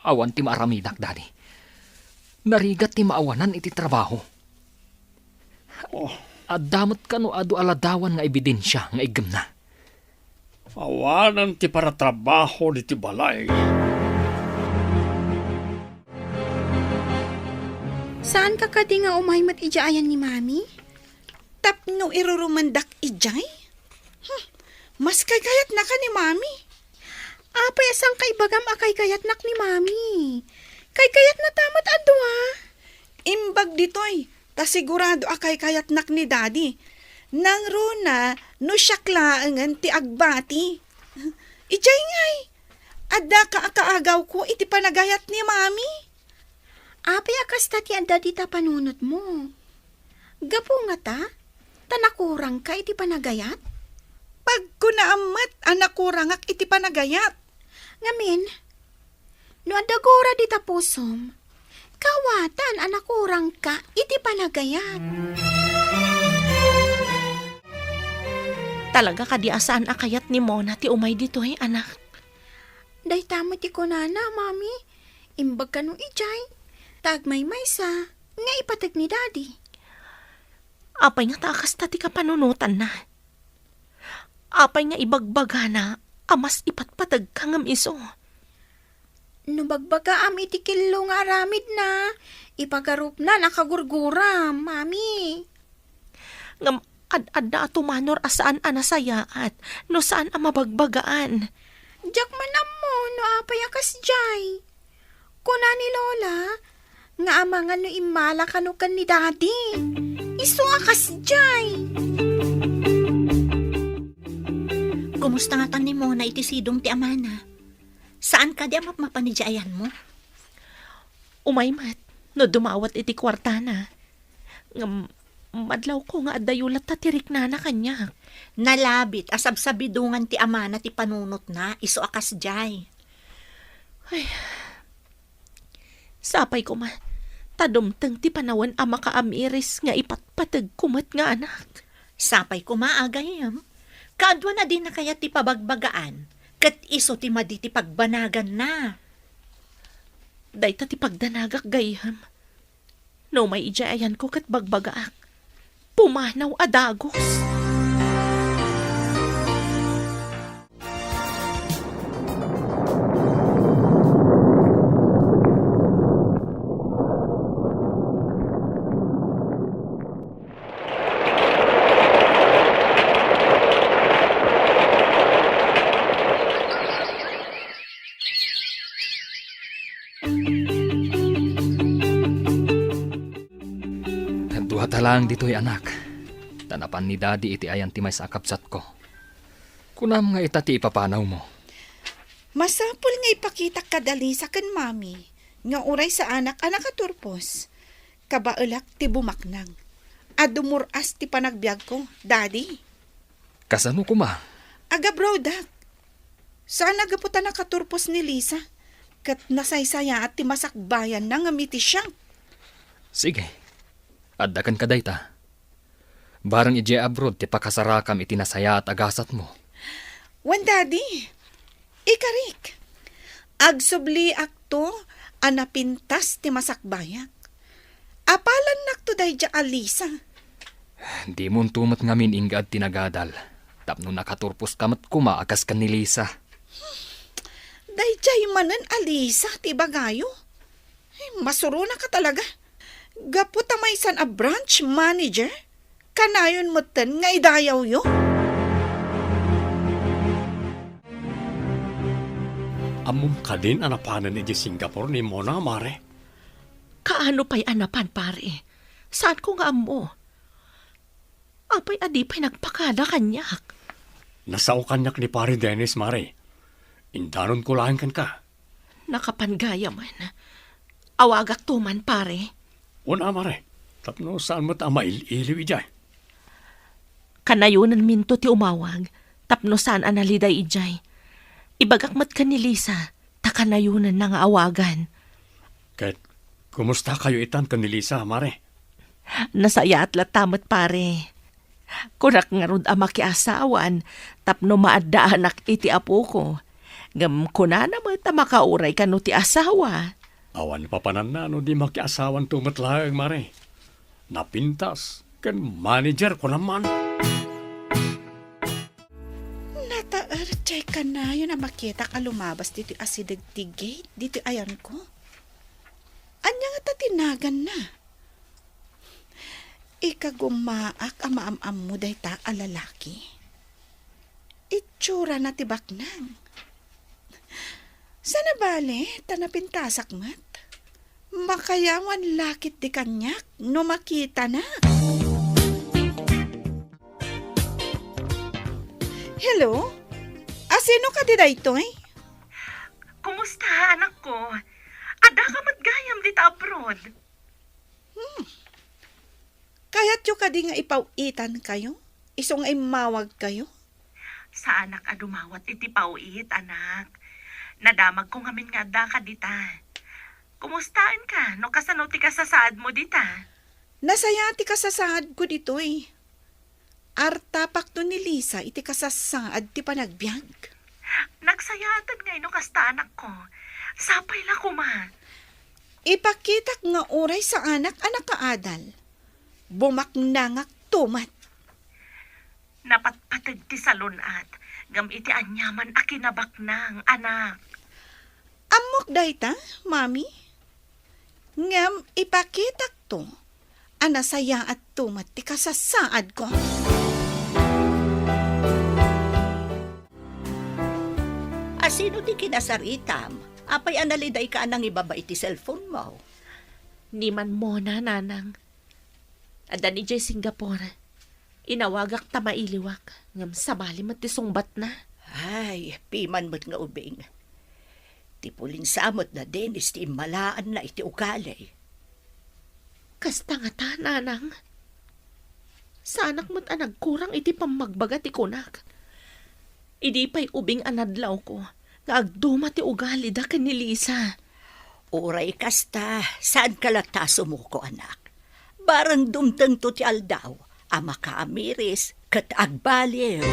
awan ti maaramidak, Daddy. Narigat ti maawanan iti trabaho. Oh. Adda met kano adu a ladawan nga ebidensia nga iggemna? Awanan ti paratrabaho diti balay. Saanka kadi nga umay met idiay ayan ni Mami? Tapno irurumendak idiay? Hmm, mas kaykayatnaka ni Mami. Apay a saanka ibagam a kaykayatnak ni Mami? Kaykayatnata met a dua. Imbag ditoy, ta sigurado a kaykayatnak ni Daddy. Nangruna no siak laengen ti agbati. Idiay ngay, addaka a kaagawko iti panagayat ni Mami. Apay a kasta ti adda dita panunotmo? Gapu ngata, ta nakurangka iti panagayat? Pagkunaam met a nakurangak iti panagayat. Ngamin, no adda gura dita pusom, kawatan a nakurangka iti panagayat. Talaga kadi a saan a kayat ni Mona ti umay ditoy, anak? Dayta met ti kunana, Mami. Imbag kano idiay, ta agmaymaysa nga ipateg ni Daddy. Apay ngata a kasta ti kapanunotanna? Apay nga ibagbagana a mas ipatpategka ngem isu? No bagbagaam iti kello nga aramidna, ipagarupna a kagurguram, Mami. Ngem ad-adda a tumanor a saan a nasayaat no saan a mabagbagaan. Diak man ammo no apay a kasdiay. Kuna ni Lola nga amangan no immala kano ken ni Daddy. Isu a kasdiay. Kumusta ngatan ni Mona iti sidong ti amana? Saan kadi a mapmapan idiay ayanmo? Umay met no dumawat iti kuartana. Ngem, madlawko nga addayo latta ti riknana kaniak. Nalabit a sabsabidongan ti amana ti panunotna, isu a kasdiay. Ay, sapay koma, ta dumteng ti panawen a makaamiris nga ipatpategko met nga anak. Sapay koma, a gayyem. Kaaduan a dina kayat ti pabagbagaan, ket isu ti madi ti pagbanaganna. Dayta ti pagdanagak, gayyem. No umay idiay ayanko ket bagbagaak, pumanaw a dagus. Dua ta laeng ditoy, anak. Ta napan ni Daddy iti ayan ti maysa a kabsatko. Kunam nga ita ti ipapanawmo. Masapul nga ipakitak kada Lisa ken Mami nga uray saanak a nakaturpos. Kabaelak ti bumaknang a dumur-as ti panagbiagko, Daddy. Kasano koma? Agabroadak. Saan a gapu ta nakaturpos ni Lisa, ket nasaysayaat ti masakbayanna ngem iti siak. Sige, adda kenka dayta. Bareng idiay abroad ti pakasarakam iti nasayaat a gasatmo. Wen, Daddy, ikarik. Agsubliakto a napintas ti masakbayak. Apalannakto daydiay a Lisa. Dimonto met ngamin inggad ti nagadal, tapno nakaturposka met koma a kas ken ni Lisa. Daydiay manen a Lisa ti ibagayo? Ay, masuronaka talaga. Gapu ta maysan a branch manager, kanayon metten nga idayawyo? Ammom kadin a napanen idiay Singapore ni Mona, Mare? Kaano pay a napan, pare? Saanko nga ammo. Apay a di pay nagpakada kaniak? Nasao kaniak ni Pare Dennis, Mare. Indanonko laeng kenka. Nakapan gayamen. Awagakto man, pare. Wen a, Mare. Tapno saan met a mail-iliw idiay. Kanayonenminto ti umawag, tapno saan a naliday idiay. Ibagak met ken ni Lisa, ta kanayonenna nga awagan. Ket, kumustakayo itan ken ni Lisa, Mare? Nasayaat latta met, pare. Kunak ngarud a makiasawan tapno maaddaanak iti apoko. Ngem kunana met a makauray kano ti asawa. Awan papananna no di makiasawanto met laeng, Mare. Napintas ken manager ko naman. Nataer diay kanayon a makitak a lumabas ditoy asideg ti gate ditoy ayanko. Ania ngata ti naganna? Ikagumaak a maam-ammo dayta a lalaki. Itsurana ti baknang. Saan a bale ta napintasak met? Makayawan la ketdi kaniak no makitanak. Hello? Asino kadi daytoy? Kumusta, anakko? Addaka met gayam dita abroad? Hmm. Kayatyo kadi nga ipaw-itankayo? Isu nga immawagkayo? Saanak a dumawat iti paw-it, anak. Nadamagko ngamin nga addaka dita. Kumustaenka no kasano ti kasasaadmo dita? Nasayaat ti kasasaadko ditoy. Artapakto ni Lisa iti kasasaad ti panagbiag. Nagsayaatan ngay no kasta, anakko. Sapay la koma. Ipakitak nga uray saanak a nakaadal. Bumaknangak tumet. Napatpateg ti salun-at, ngem iti aniaman a kinabaknang, anak. Ammok dayta, Mami. Ngem ipakitakto a nasayaatto met ti kasasaadko. Asino ti kinasaritam? Apay a nalidayka a nangibaba iti cellphone mo? Ni Manmona, nanang. Adda ni jay Singapore. Inawagak ta mailiwak, ngem sabali met ti sungbatna. Ay, piman met nga ubing. Ti pulinsa met da Dennis ti immalaanna iti ugali. Kasta ngata, nanang. Saanak met a nagkurang iti pammagbaga ti kunak. Idi pay ubing a nadlawko nga agduma ti ugalida ken ni Lisa. Uray kasta, saanka latta a sumuko, anak. Barang dumtengto ti aldaw a makaamiris ket agbaliw.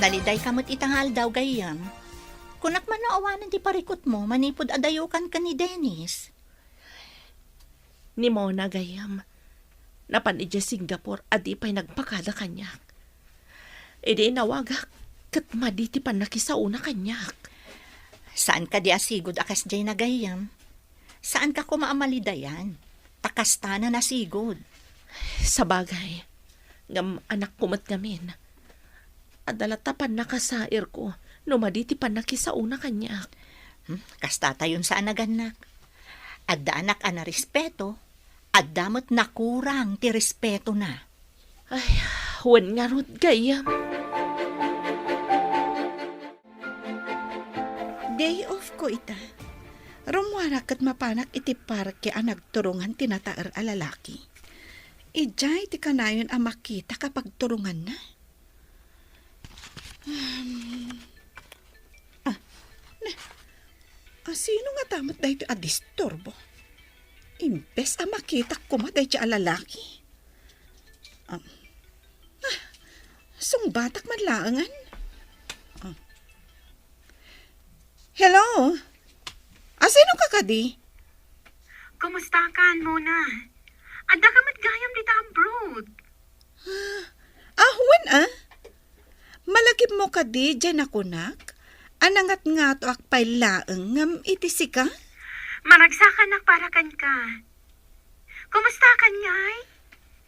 Nalidayka met ita nga aldaw, gayyem. Kunak man no awanen ti parikutmo manipud adayokan ken ni Dennis. Ni Mona, gayyem. Napan idiay Singapore a di pay nagpakada kaniak. Idi inawagak, ket madi ti pannakisaona kaniak. Saan kadi a sigud a kasdiay na, gayyem? Saanka koma a malidayan, ta kasta na nasigud. Sabagay, ngem anakko met ngamin. Adda latta pannakasairko no madi ti pannakisaona kaniak. Hmm, kasta tayon sa anagannak. Adda anak a narespeto, adda met nakurang ti respetona. Ay, wen ngarud, gayyem. Day off ko ita. Rummuarak ket mapanak iti parke a nagturungan ti nataer a lalaki. Idiay ti kanayon a makitak a pagturunganna. Hmm. Ah, ne. Asino ngata met daytoy a disturbo? Imbes a makitak koma daytoy a lalaki. Ah, ah, sungbatak man laengen. Ah. Hello? Asino ka kadi? Kumusta ka, Mona? Adda ka met gayam dita abroad. Ah, wen, ah? Malagipmo kadi diay nakunak? A nangatngatoak pay laeng ngem iti sika? Maragsakanak para kenka. Kumusta ka ngay?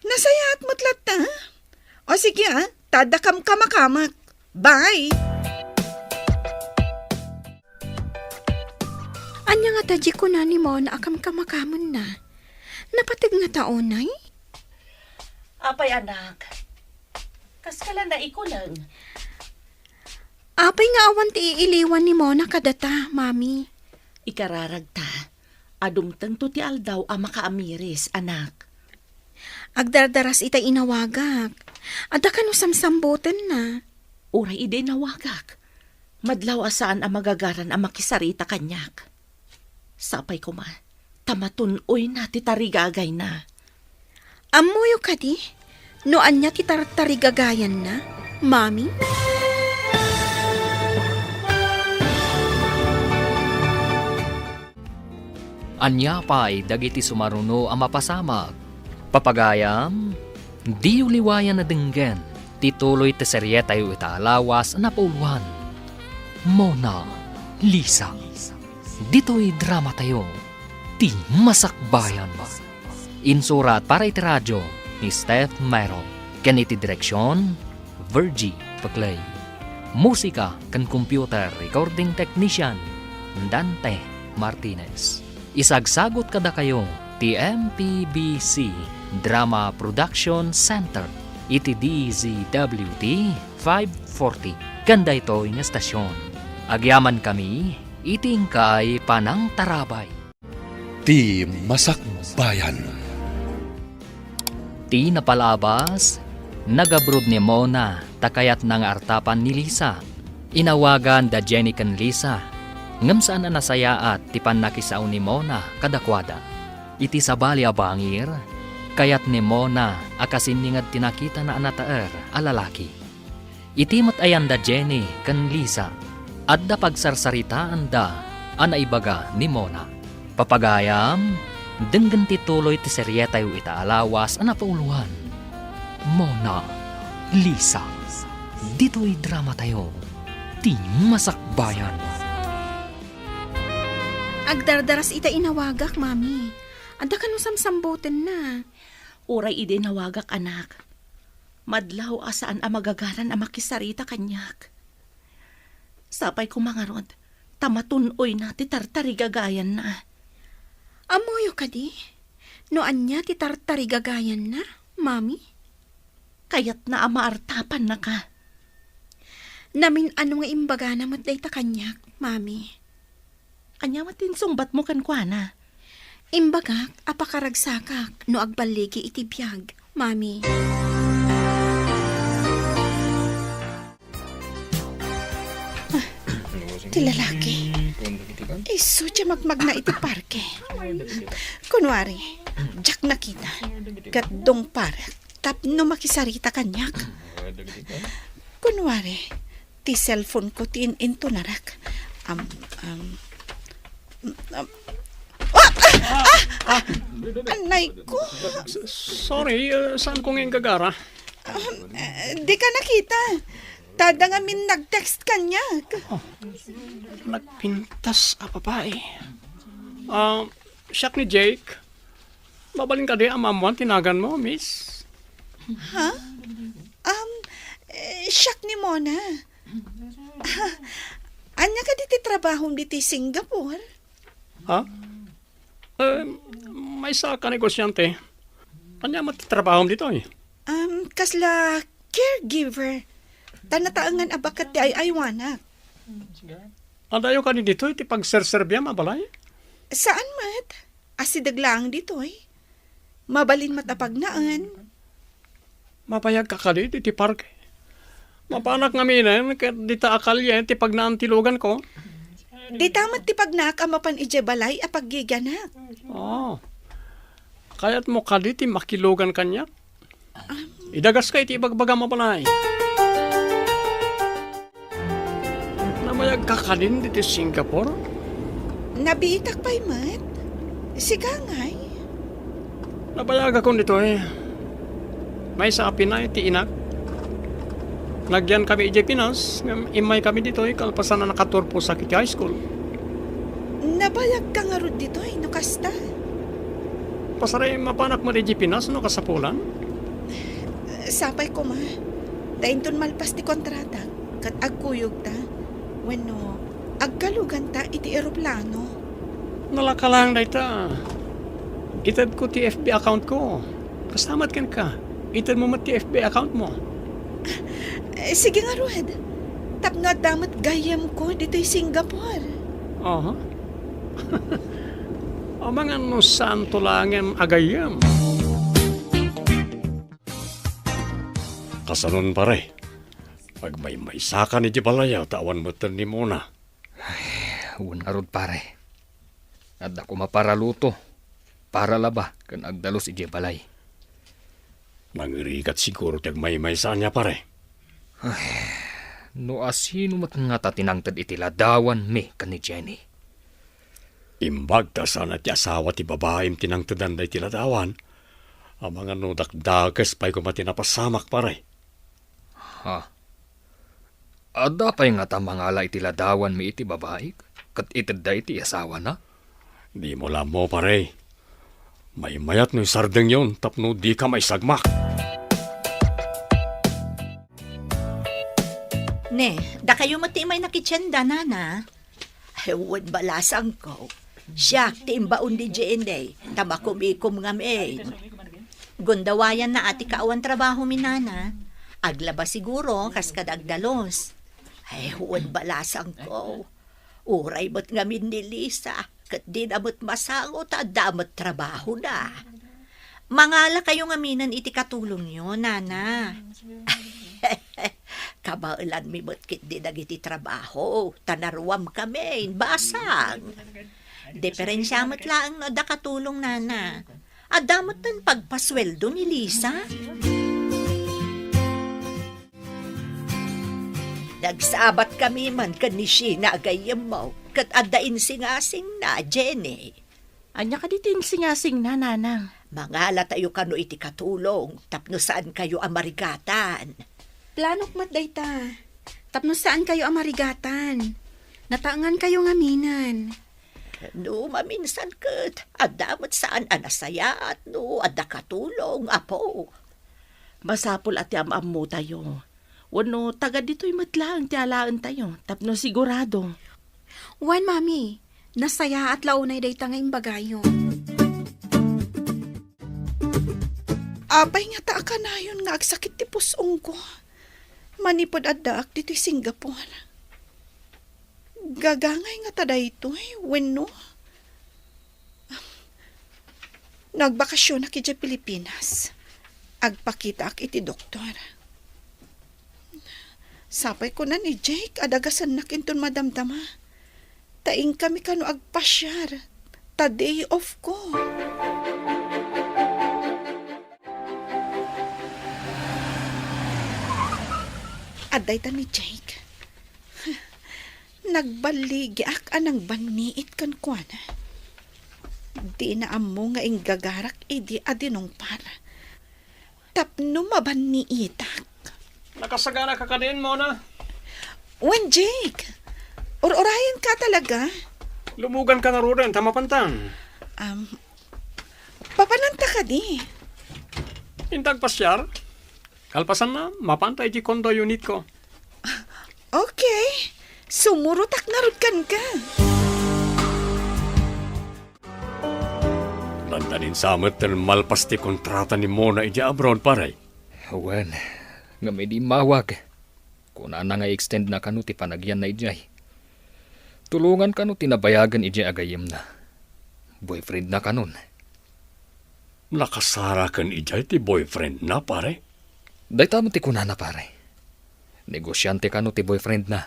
Nasayaat met latta. O sige, ah, ta adda kamkamakamek. Bye! Ania ngata diay kuna ni Mona a kamkamakamenna? Napateg ngata unay? Apay, anak? Kaska la naikuleng? Apay nga awan ti iiliwan ni Mona kadata, Mami? Ikararagta a dumtengto ti aldaw a makaamiris, anak. Agdardaras ita inawagak. Adda kano samsambutenna? Uray idi inawagak, madlaw a saan a magagaran a makisarita kaniak. Sapay koma, ta matun-oyna ti tarigagayna. Ammoyo kadi no ania ti tartarigagayanna, Mami? Ania pay dagiti sumaruno a mapasamak? Papagayam, diyo liwayan a denggen ti tuloy ti serietayo ita a lawas a napauluan, Mona Lisa. Ditoy dramatayo, Ti Masakbayan. Insurat para iti radio ni Steph Mero, ken iti direksion, Virgie Peclay. Musika ken computer recording technician, Dante Martinez. Isagsagut kadakayo ti M P B C Drama Production Center iti D Z W T five forty ken daytoy nga estasion. Agyamankami iti inkay panangtarabay. Ti Masakbayan. Ti napalabas, nagabroad ni Mona ta kayatna nga artapan ni Lisa. Inawagan da Jenny ken Lisa, ngem saan a nasayaat ti pannakisao ni Mona kadakuada. Iti sabali a bangir, kayat ni Mona a kasinginged ti nakitana a nataer a lalaki. Iti met ayan da Jenny ken Lisa, adda pagsarsaritaanda a naibaga ni Mona. Papagayam, denggen ti tuloy ti serietayo ita a lawas a napauloan. Mona, Lisa, ditoy dramatayo, Ti Masakbayan. Agdardaras ita inawagak, Mami. Adda kano samsambutenna? Uray idi inawagak, anak. Madlaw a saan a magagaran a makisarita kaniak. Sapay koma ngarud, ta matun-oyna ti tartarigagayanna. Ammoyo kadi no ania ti tartarigagayanna, Mami? Kayatna a maartapannaka. Namin-ano nga imbagana met dayta kaniak, Mami? Ania met ti insungbatmo kenkuana? Imbagak a pakaragsakak no agballigi iti biag, Mami. Ah, ti lalaki. Isu ti magmagna iti parke. Kunwari, diak nakita. Ket dungparek tapno makisarita kaniak. Kunwari, ti cellphone-ko ti in-intunarak. Am, am, am, ah! Ah! Ah! Anay ko! S-, sorry, uh, saan ko nga inggagara? Um, eh, di ka nakita. Tada ngamin nag-text kaniak. Oh, nagpintas a babae. Ah, siak ni Jake. Mabalin kadi a maammoan ti naganmo, miss? Ha? Um, eh, siak ni Mona. Ania kadi ti trabahom ditoy Singapore? Ha? Eh, maysa ka negosyante. Ania met ti trabahom ditoy? Um, kasla caregiver. Ta nataengan a baket ti ay-aywanak. Adayo kadi ditoy ti pagserserbiam a balay? Saan met. Asideg laeng ditoy. Mabalin met a pagnaen. Mabayagka kadi ditoy ti parke? Mapanak ngaminen ket dita a kalien ti pagnaen ti luganko? Dita met ti pagnaek a mapan idiay balay a paggigianak. Oh. Kayatmo kadi ti makilugan kaniak? Idagaska iti ibagbagam a balay. Nabayagka kadin ditoy Singapore? Nabiitak pay met. Sika ngay? Nabayagakon ditoy. Maysa a pinay ti inak. Nagyan kami idiay Pinas, ngem immay kami ditoy kalpasan a nakaturposak iti high school. Nabayagka ngarud ditoy, no kasta? Pasari, mapanak met idiay Pinas no kasapulan? Sapay koma, ta inton malpas ti kontrata, ket agkuyogta, wenno agkaluganta iti eroplano. Nalaka laeng dayta. Itedko ti F B account ko. Kasta met kenka, itedmo met ti F B account mo. Eh, sige ngarud. Tapno adda met gayyemko ditoy Singapore. Aha. Amangan no saanto laengen a gayyem. Kasanon, pare? Agmaymaysakan idiay balay ta awan metten ni Mona. Ay, wen ngarud, pare. Adda koma para luto, para laba, ken agdalus idiay balay. Nangirigat siguro ti agmaymaysa ania, pare. Ay, no asino met ngata ti nangted iti ladawanmi ken ni Jenny? Imbag ta saan a ti asawa ti babaim ti nangtedan daydi ladawan, amangan no dakdakes pay koma ti napasamak, pare. Ha? Adda pay ngata mangala iti ladawanmi iti babai ket itedda iti asawana? Dimo la ammo, pare. Maymayat no isardengyon tapno dika maisagmak. Ne, dakayo met ti imaynak iti tienda, nana? Ay, wen, balasangko. Siak ti imbaon ni Jenny, ta makumikom ngamin. Gundawayanna a ti kaawan trabaho mi, nana. Aglaba siguro, kas kada agdalus. Ay, wen, balasangko. Uray met ngamin ni Lisa, ket dina met masango ta adda met trabahona. Mangalakayo ngaminen iti katulongyo, nana. Kabaelanmi met ketdi dagiti trabaho, ta naruamkami, basang. Diferensia met laeng no adda katulong, nana. Adda met ti pagpasueldo ni Lisa. Nagsabatkami man ken ni Sheena a gayyemmo, ket adda insingasingna, Jenny. Ania kadi ti insingasingna, nanang? Mangalatayo kano iti katulong tapno saankayo a marigatan. Planok met dayta, tapno saankayo a marigatan. Nataengankayo ngaminen. No maminsan ket, adda met saan a nasayaat no adda katulong, apo. Masapul a ti am-ammotayo. Wenno, taga ditoy met laeng ti alaentayo, tapno sigurado. Wen, Mami, nasayaat la unay dayta nga imbagayo. Apay ngata a kanayon nga agsakit ti pus-ongko manipud addaak ditoy Singapore? Gagangay ngata daytoy, wenno? Nagbakasionak idiay Pilipinas. Agpakitaak iti doktor. Sapay kuna ni Jake a dagasennak inton madamdama. Ta inkami kano agpasiar. Ta day off ko. Adda ita ni Jake. Nagballigiak a nangbanniit kenkuana. Dina ammo nga inggagarak idi a dinungpar. Tapno mabanniitak. Nakasagana ka kadin, Mona? Wen, Jake. Ur-urayan ka talaga. Lumugan ka ngaruden, ta mapantan. Um, papananta kadi? Inta agpasiar? Kalpasanna, mapanta iti condo unit ko. Okay. Sumurotak ngarud kenka. Dandanin sa met ti malpas ti kontrata ni Mona idiay abroad, pare. Wen, ngem idi immawag, kunana nga i-extend na kano ti panagyanna idiay. Tulongan kano ti nabayagen idiay a gayyemna. Boyfriend na kanon. Nakasara ken idiay ti boyfriend na, pare? Dayta met ti kunana, pare. Negosiante kano ti boyfriend na.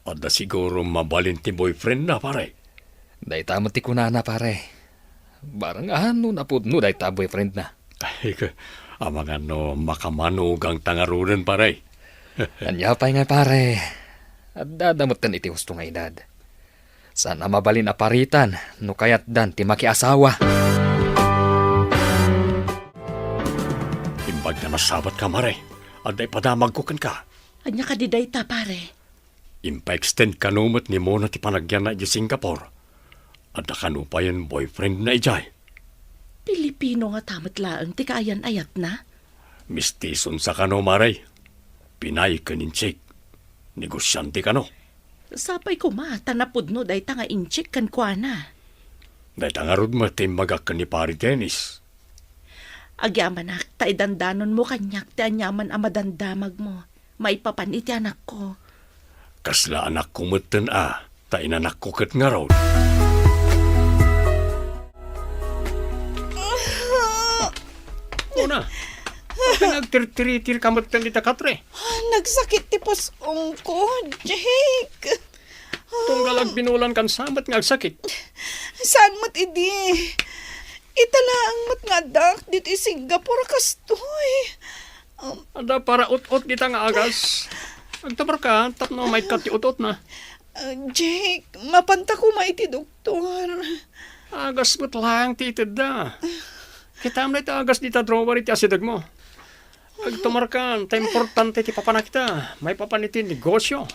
Adda siguro mabalin ti boyfriend na, pare. Dayta met ti kunana, pare. Barang a no napudno dayta boyfriend na. Ay, amangan no makamanugang ta ngaruden, pare. Ania pay nga, pare? Adda da metten iti husto nga edad. Saan a mabalin a paritan no kayatdan ti makiasawa. Imbag nga nasabat ka, mare, adda ipadamagko kenka. Ania kadi dayta, pare? Impa-extend kano met ni Mona ti panagyanna idiay Singapore. Adda kano payen boyfriend na idiay. Pilipino ngata met laeng ti kaayan-ayatna? Mistison sa kano, mare. Pinay ken Intsik. Negosiante kano. Sapay koma ta napudno dayta nga Intsik kenkuana. Dayta ngarud met ti imbagak ken ni Pari Dennis. Agyamanak ta idandanonmo kaniak ti aniaman a madamdamagmo maipapan iti anakko. Kasla anakko metten a, ta inanakko ket ngarud. Mona, apay nga agtirtiritir ka metten dita katre? Nagsakit ti pus-ongko, Jake. Tunggal agbinulan kan sa met nga agsakit. Saan met idi? Ita laeng met nga addaak ditoy Singapore kastoy. Um, Adda para ut-ot dita nga agas. Agtamar ka tapno maikkat ti ut-ot na. Ah, Jake, mapanta koma iti doktor. Agas met laeng ti itedda. Kitam dayta agas dita drawer iti asidegmo. Agtumarkan, ta importante ti papanak ita. Maipapan iti negosyo.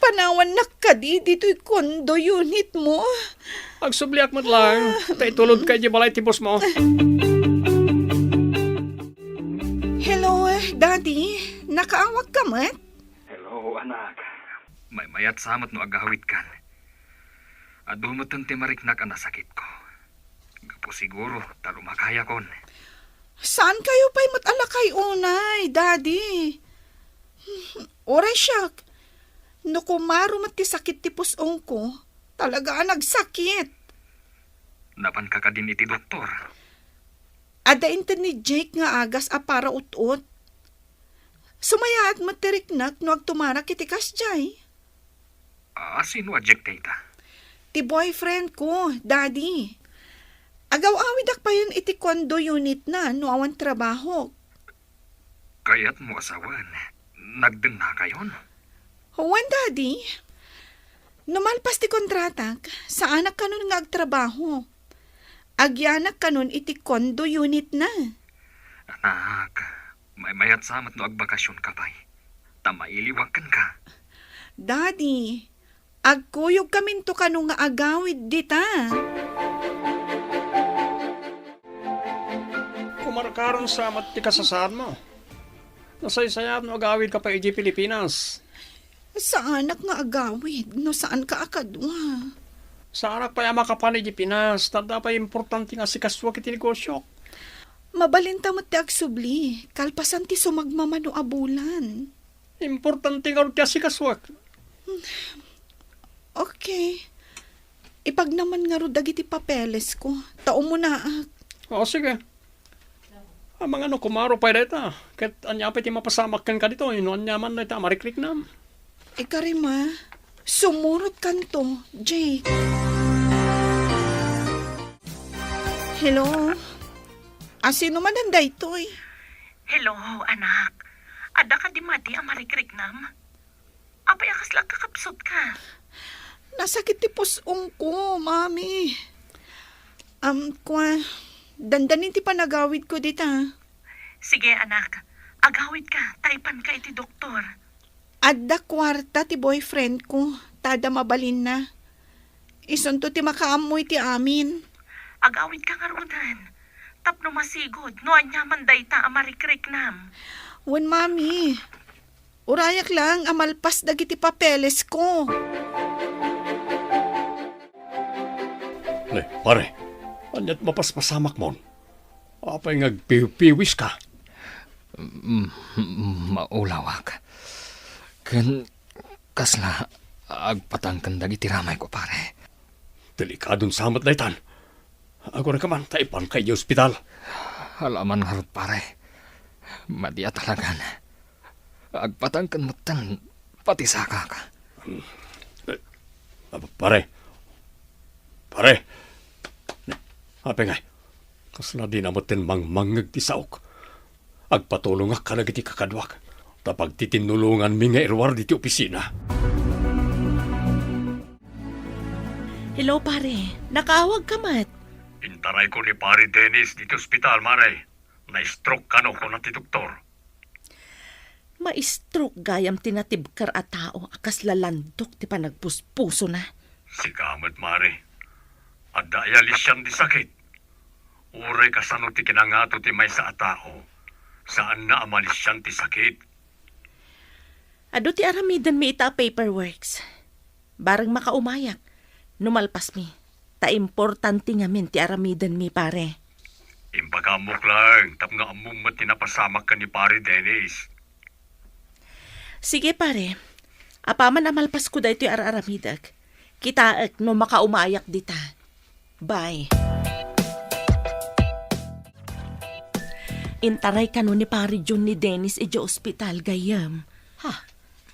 panawannak kadi ditoy condo unit mo. Agsubliak met laeng, ta itulodka idiay balay ti boss mo. Hello, Daddy. Nakaawagka met? Hello, anak. Maymayat sa met no agawidkan. Adu metten ti mariknak a nasakitko. Gapu siguro ta lumakayakon. Saankayo pay met a lakay unay, Daddy? Uray siak, no kumaro met ti sakit ti pus-ongko, talaga a nagsakit. Napanka kadin iti doktor? Adda inted ni Jake nga agas a para ut-ot. Sumayaat met ti riknak no agtumarak iti kasdiay. A, sino a Jake dayta? Ti boyfriend ko, Daddy. Agaw-awidak payen iti condo unit na no awan trabahok. Kayatmo a sawen, nagdennakayon? Wen, Daddy. No malpas ti kontratak, saanak kanon nga agtrabaho. Agyanak kanon iti condo unit na. Anak, maymayat sa met no agbakasionka pay. Ta mailiwak kenka. Daddy, agkuyogkaminto kano nga agawid dita. Kumarkaron sa met ti kasasaadmo. Nasaysayaat no agawidka pay idiay Pilipinas. Saanak nga agawid no saanka a kadua. Saanak pay a makapan idiay Pinas, ta adda pay importante nga asikasuak iti negosiok. Mabalinta met ti agsubli, kalpasan ti sumagmamano a bulan. Importante ngarud ti asikasuak. Okay. Ipagnaman ngarud dagiti papelesko, ta umunaak. O, sige. Amangan no kumaro pay dayta, ket ania pay ti mapasamak kenka ditoy no aniaman dayta a marikriknam? Ikarima, sumurotkanto, Jake. Hello? Asino manen daytoy? Hello, anak. Adda kadi madi a marikriknam? Apay a kasla kakapsutka? Nasakit ti pus-ongko, Mami. Am, kua, dandanin ti panagawidko dita. Sige, anak. Agawidka, ta ipanka iti doktor. Adda kuarta ti boyfriendko, ta adda mabalinna. Isunto ti makaammo iti amin. Agawidka ngaruden, tapno masigud no aniaman dayta a marikriknam. Wen, Mami. Urayak lang a malpas dagiti papelesko. Ne, pare, aniat mapaspasamakmon? Apay nga agpiwpiwiska? Mm, mm, maulawak. Ken kasla agpatangken dagiti ramayko, pare. Delikadon sa met daytan. Agurayka man ta ipanka idiay ospital. Alaman ngarud, pare. Madi a talagan. Agpatangken metten pati sakak. Eh, ah, pare. Pare. Apay ngay? Kasla dina metten mangmangngeg ti saok. Agpatulongak kadagiti kakaduak, ta pagtitinnulonganmi nga iruar diti opisina. Hello, pare. Nakaawagka met? Intarayko ni Pare Dennis diti ospital, mare. Na-stroke kano, kuna ti doktor. Ma-stroke gayam ti natibker a tao a kasla landok ti panagpuspusona. Sika met, mare. Adda aya lisian ti sakit? Uray kasano ti kinangato ti maysa a tao, saanna a malisian ti sakit. Adu ti aramidenmi ita a paperworks. Bareng makaumayak no malpasmi, ta importante ngamin ti aramidenmi, pare. Impakaamok laeng tapno ammom met ti napasamak ken ni Pare Dennis. Sige, pare. Apaman a malpasko daytoy ar-aramidek, kitaek no makaumayak dita. Bye. Intaray kano ni Pare John ni Dennis idiay ospital, gayyem. Ha?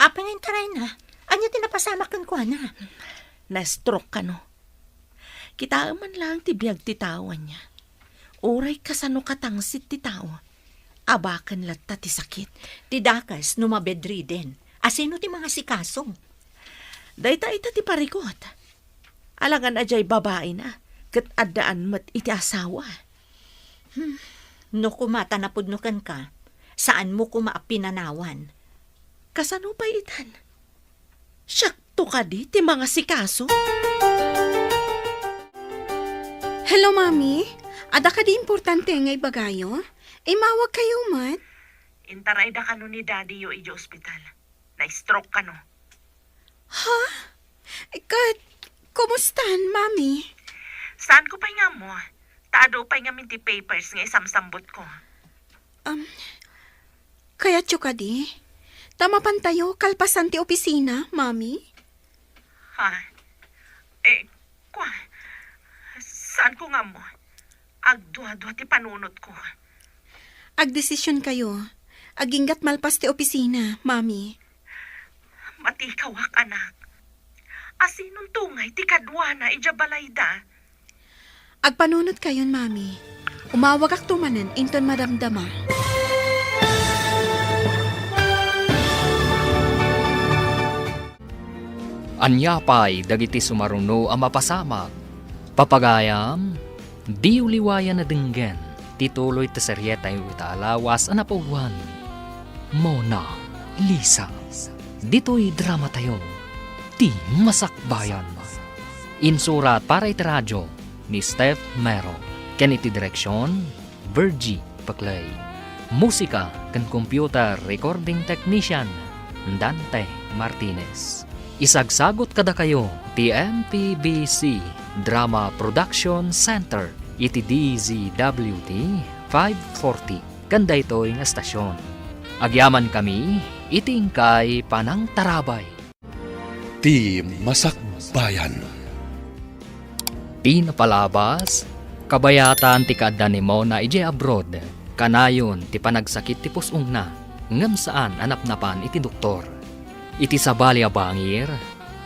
Apay nga intarayna? Ania ti napasamak kenkuana? Na-stroke kano. Kitaem man laeng ti biag ti tao, ania. Uray kasano katangsit ti tao, abaken latta ti sakit. Ti dakes no mabedriden, asino ti mangasikaso? Dayta ita ti parikot. Alangan a diay babaina, ket addaan met iti asawa. Hmm, no koma ta napudno kenka, saanmo koma a pinanawan. Kasano pay itan? Siak kadi ti mangasikaso? Hello, Mami. Adda kadi importante nga ibagayo? Immawag kayo met? Intarayda kano ni Daddy-yo idiay ospital. Na-stroke kano. Ha? Ket, kumustan, Mami? Saanko pay nga ammo. Ta adu pay ngamin ti papers nga isamsambutko. Um, kayatyo kadi? Ta mapantayo kalpasan ti opisina, Mami? Ha? Eh, kua, saanko nga ammo. Agdua-dua ti panunotko. Agdesision kayo. Aginggat malpas ti opisina, Mami. Matikawak, anak. Asinon tungay ti kaduana idiay balayda? Agpanunot kayon, Mami. Umawagakto manen inton madamdama. Ania pay dagiti sumaruno a mapasamak? Papagayam, diyo liwayan a denggen ti tuloy ti serietayo ita a lawas a napauluan, Mona Lisa. Ditoy dramatayo, ti masakbayan. Insurat para iti radio ni Steph Mero, ken iti direksion, Virgie Paclay. Musika ken computer recording technician, Dante Martinez. Isagsagut kadakayo ti M P B C Drama Production Center iti D Z W T five forty ken daytoy nga estasion. Agyamankami iti inkay panangtarabay. Ti masakbayan. Ti napalabas, kabayatan ti kaadda ni Mona idiay abroad, kanayon ti panagsakit ti pus-ongna, ngem saan a napnapan iti doktor. Iti sabali a bangir,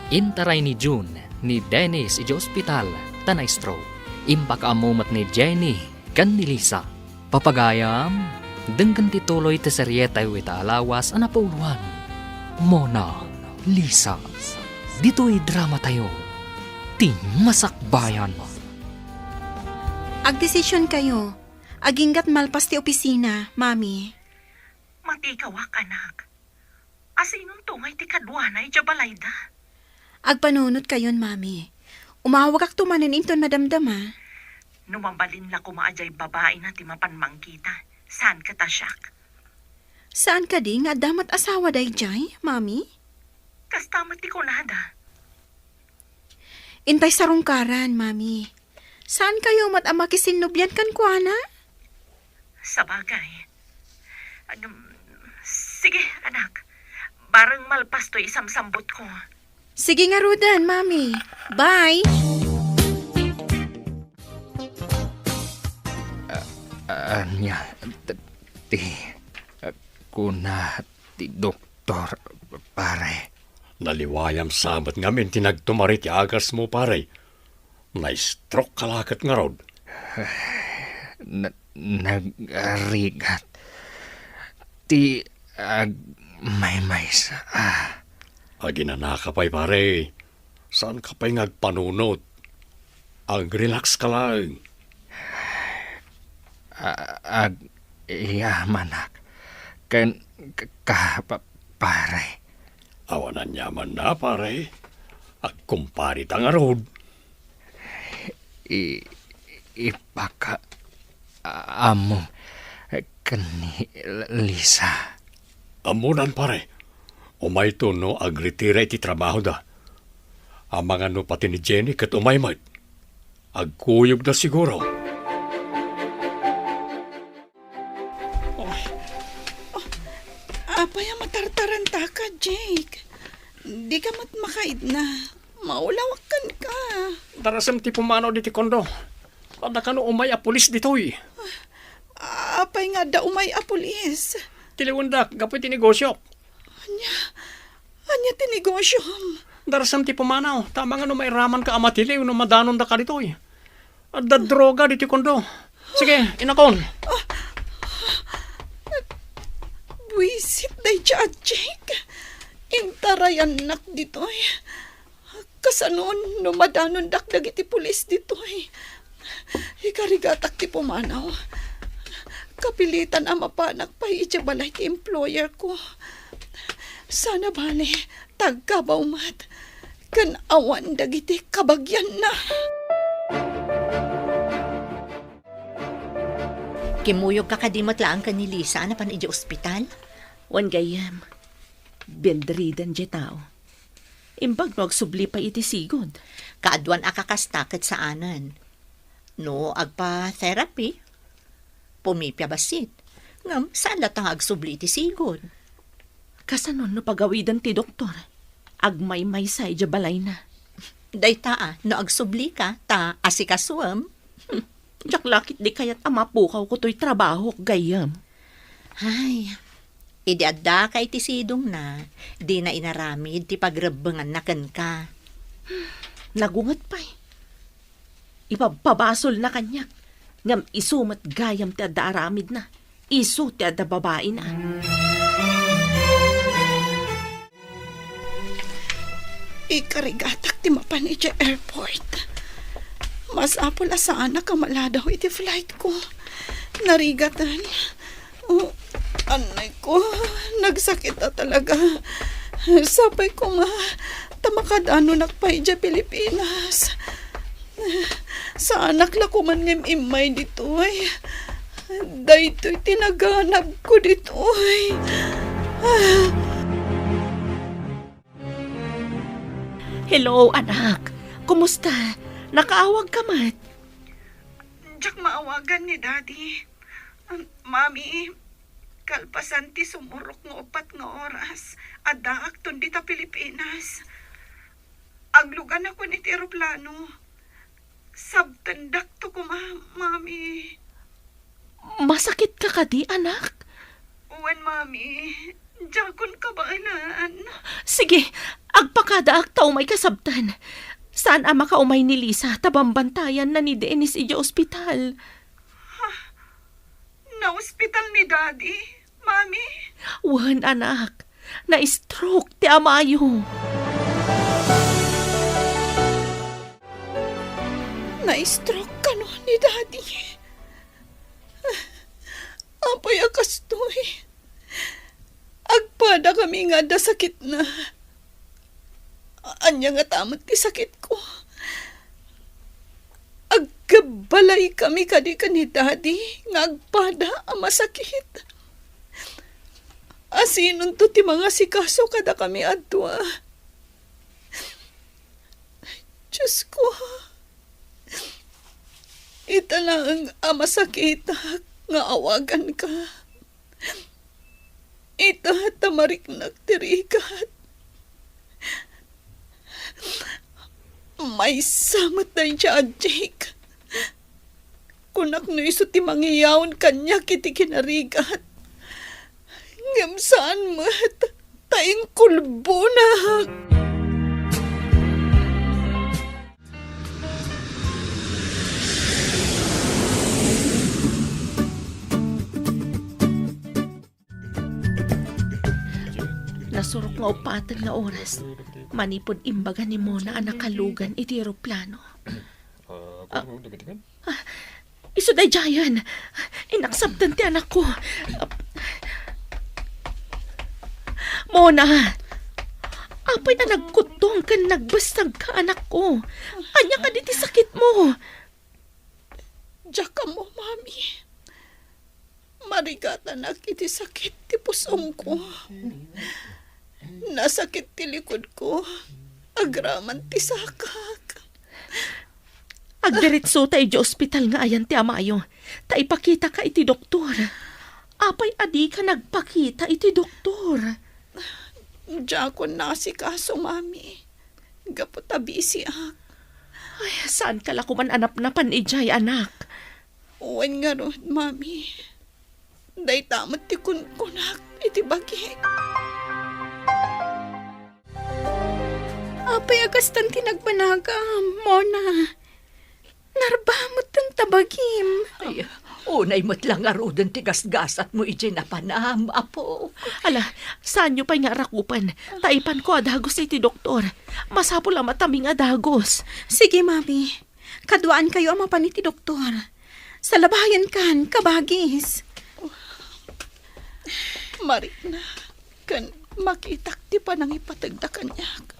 intaray ni June ni Dennis idiay ospital ta na-stroke. Impakaammo met ni Jenny ken ni Lisa. Papagayam, denggen ti tuloy ti serietayo ita a lawas a napauluan, Mona Lisa. Ditoy dramatayo, ti masakbayan. Agdesision kayo. Aginggat malpas ti opisina, Mami. Matikawak, anak. Asinon tungay ti kaduana idiay balayda? Agpanunot kayon, Mami. Umawagakto manen inton madamdama. No mabalin la koma a diay babaina ti mapan mangkita, saan ket a siak? Saan kadi nga adda met asawa daydiay, Mami? Kasta met ti kunada. Intay sarungkaran, Mami. Saan kayo met a makisinnubian kenkuana? Sabagay. Agam, sige, anak. Bareng malpas toy isamsambutko. Sige ngaruden, Mami. Bye! Ah, ania, t-, ti, ah, kuna ti doktor, pare. Naliwayam sa met ngamin ti nagtumari ti agasmo, pare. Na-stroke ka la ket ngarud. Na-, nagrigat ti agmaymaysa. Aginanaka pay, pare. Saanka pay nga agpanunot. Ag-relax ka laeng. A-, agyamanak ken ka, pa-, pare. Awan aniamanna, pare. Agkumpare ta ngarud. I-, ipaka-, a-, ammo ken ni Lisa. Ammonan, pare. Umayto no agretira iti trabahoda. Amangan no pati ni Jenny ket umay met. Agkuyogda siguro. Oh. Oh. Apay a matartarantaka, Jake? Dika met makaidna. Maulawak kenka. Darasem ti pumanaw ditoy kondo. Adda kano umay a pulis ditoy. Apay nga adda umay a pulis? Tiliwendak gapu iti negosiok. Ania? Ania ti negosiom? Darasem ti pumanaw, ta amangan no mairamanka a matiliw no madanondaka ditoy. Adda droga ditoy kondo. Sige, inakon. Buisit daydiay a Jake. Intarayannak ditoy. Kasano no madanondak dagiti pulis ditoy? Ikarigatak ti pumanaw. Kapilitan a mapanak pay idiay balay ti employer ko. Sana bale, tagkabaw met. ken awan dagiti kabagianna. Kimmuyogka kadi met laeng ken ni Lisa a napan idiay ospital? Wen gayyem, bedridden diay tao. Imbag no agsubli pay iti sigud. Kaaduan a kakasta ket saanen. No agpa-therapy, pumipia bassit. Ngem saan latta nga agsubli iti sigud. Kasano no pagawiden ti doktor? Agmaymaysa idiay balayna. Dayta a, no agsublika, ta asikasuem. Hmm, diak la ketdi kayat a mapukawko toy trabahok, gayyem. Ay, idi addaka iti sidongna, dina inaramid ti pagrebbenganna kenka. Nagunget pay. Ipabpabasolna kaniak, ngem isu met gayam ti adda aramidna. Isu ti adda babaina. Ikarigatak ti mapan idiay airport. Masapul a saanak a maladaw iti flight ko. Narigaten. Oh, anay ko, nagsakit a talaga. Sapay koma, ta makadanunak pay idiay Pilipinas. Saanak la koman nga im-immay ditoy. Daytoy ti naganabko ditoy. Hello, anak. Kumusta? Nakaawagka met? Diak maawagan ni Daddy. Um, Mami, kalpasan ti sumurok nga uppat nga oras, addaak ton dita Pilipinas. Agluganakon iti eroplano. Sabtendakto koma, Mami. Masakitka kadi, anak? Wen, Mami. Diakon kabaelan. Sige, agpakadaak ta umayka sabten. Saan a makaumay ni Lisa ta bambantayanna ni Dennis idiay ospital. Ha? Naospital ni Daddy, Mami? Wen, anak. Na-stroke ti amayo. Na-stroke kano ni Daddy? Apay a kastoy? Agpadakami nga adda sakitna. Ania ngata met ti sakitko? Agkabbalaykami kadi ken ni Daddy nga agpada a masakit? Asinonto ti mangasikaso kadakami a dua? Diosko, ita laeng a masakitak nga awaganka. Ita ta mariknak ti rigat. Maysa met daydiay a Jake. Kunak no isu ti mangiyaon kaniak iti kinarigat. Ngem saan met, ta inkulbonak. Nasurok nga uppaten nga oras, manipud imbaga ni Mona a nakalugan iti eroplano. Ah, ah, isu daydiayen. Inaksabtan ti anakko. Mona, apay a nagkuttong ken nagbessagka, anakko? Ania kadi ti sakitmo? Diak ammo, Mami. Marigatanak iti sakit ti pusongko. Nasakit ti likudko agraman ti sakak. Agdiretsota idiay ospital nga ayan ti amayo, ta ipakitaka iti doktor. Apay a dika nagpakita iti doktor? Diakon naasikaso, Mami. Gapu ta bisiak. Ay, saanka la koman a napnapan idiay, anak. Wen ngarud, Mami. Dayta met ti kunkunak iti bagik. Apay a kastan ti nagbanagam, Mona? Narbametten ta bagim. Ay, unay met la ngaruden ti gasgasatmo idiay napanam, Apo. Ala, saanyo pay nga arakupen. Taipanko a dagus iti doktor. Masapul a matami nga dagus. Sige, Mami. Kaduaankayo a mapan iti doktor. Salabayankan, kabagis. Marikna, ken makitak ti panangipategda kaniak.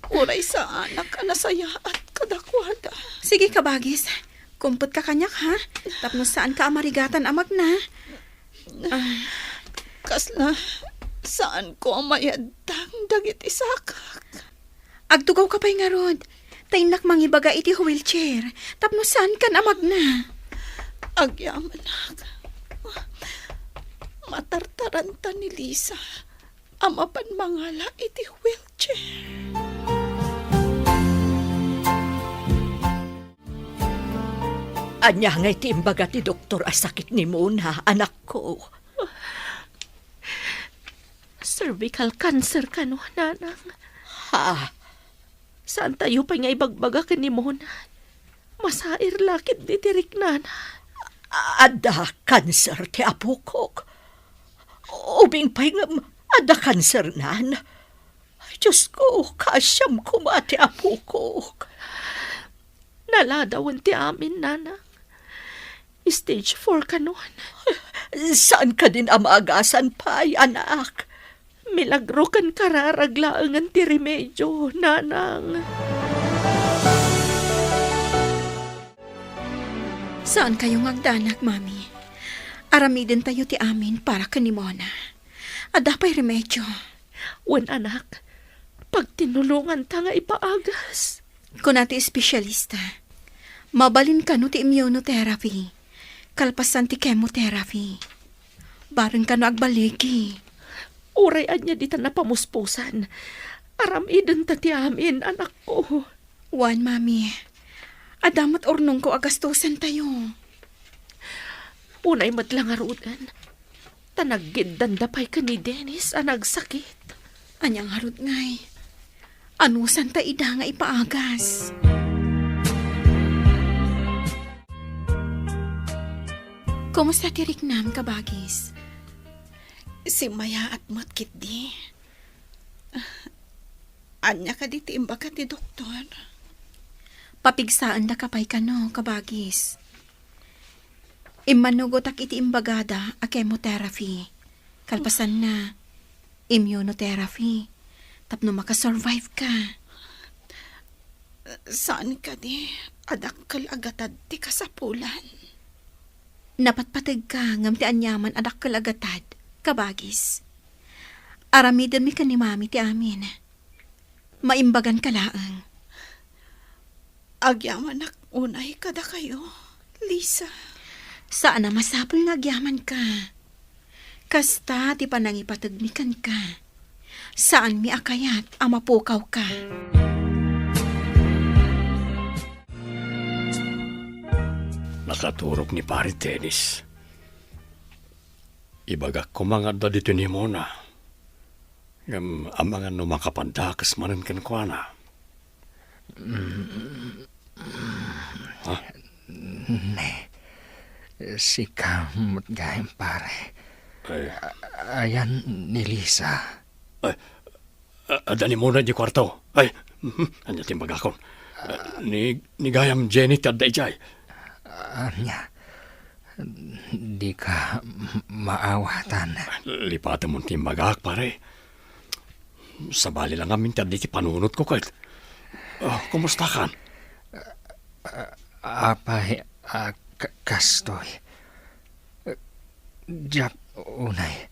Uray saanak a nasayaat kadakuada. Sige, kabagis. Kumpetka kaniak, ha? Tapno saanka a marigatan a magna. Ah, kasla saanko a mayaddang dagiti sakak. Agtugawka pay ngarud. Ta innak mangibaga iti wheelchair. Tapno saankan a magna. Agyamanak. Matartaranta ni Lisa a mapan mangala iti wheelchair. Ania ngay ti imbaga ti doktor a sakit ni Mona, anakko? Cervical cancer kano, nanang. Ha? Saantayo pay nga ibagbaga ken ni Mona. Masair la ketdi ti riknana. Adda kanser ti apokok. Ubing pay ngem adda kansernan. Diosko, kaasiam koma ti apokok. Naladawen ti amin, nanang. Stage four kanon. Saan kadin a maagasan pay, anak? Milagro ken kararag laengen ti remedio, nanang. Saankayo nga agdanag, Mami. Aramidentayo ti amin para ken ni Mona. Adda pay remedio. Wen, anak, pagtinulonganta nga ipaagas. Kuna ti espesyalista, mabalin kano ti immunotherapy, kalpasan ti chemotherapy. Bareng kano agballigi. Uray ania dita napamuspusan, aramidenta ti amin, anakko. Wen, Mami. Adda met urnongko a gastosentayo. Unay met la ngaruden, ta naggiddanda pay ken ni Dennis a nagsakit. Ania ngarud ngay? Anusanta ida nga ipaagas? Kumusta ti riknam, kabagis? Simmayaat met ketdi. Ania kadi ti imbaga ti doktor? Papigsaendaka pay kano, kabagis. Immanugotak iti imbagada a chemotherapy. Kalpasanna, immunotherapy. Tapno makasurvive ka. Saan kadi a dakkel a gatad ti kasapulan? Napatpategka ngem ti aniaman a dakkel a gatad, kabagis. Aramidenmi ken ni Mami ti amin. Maimbaganka laeng. Agyamanak unay kadakayo, Lisa. Saan a masapul nga agyamanka. Kasta ti panangipategmi kenka. Saanmi a kayat a mapukawka. Nakaturog ni Pare Dennis. Ibagak koma nga adda ditoy ni Mona. Ngem amangan no makapadakes manen kenkuana. Ha? Ne, sika met gayam, pare. Ay. A-, ayan ni Lisa. Ay, a-, adda ni Mona idiay kuarto. Ay, mhm, ania ti imbagakon? A, ni, ni gayam Jenny ti adda idiay. Ania? Dika maawatan. Lipatem ti imbagak, pare. Sabali la ngamin ti adda iti panunotko ket. Oh, kumustakan? Apay a ka-, kastoy? Diak unay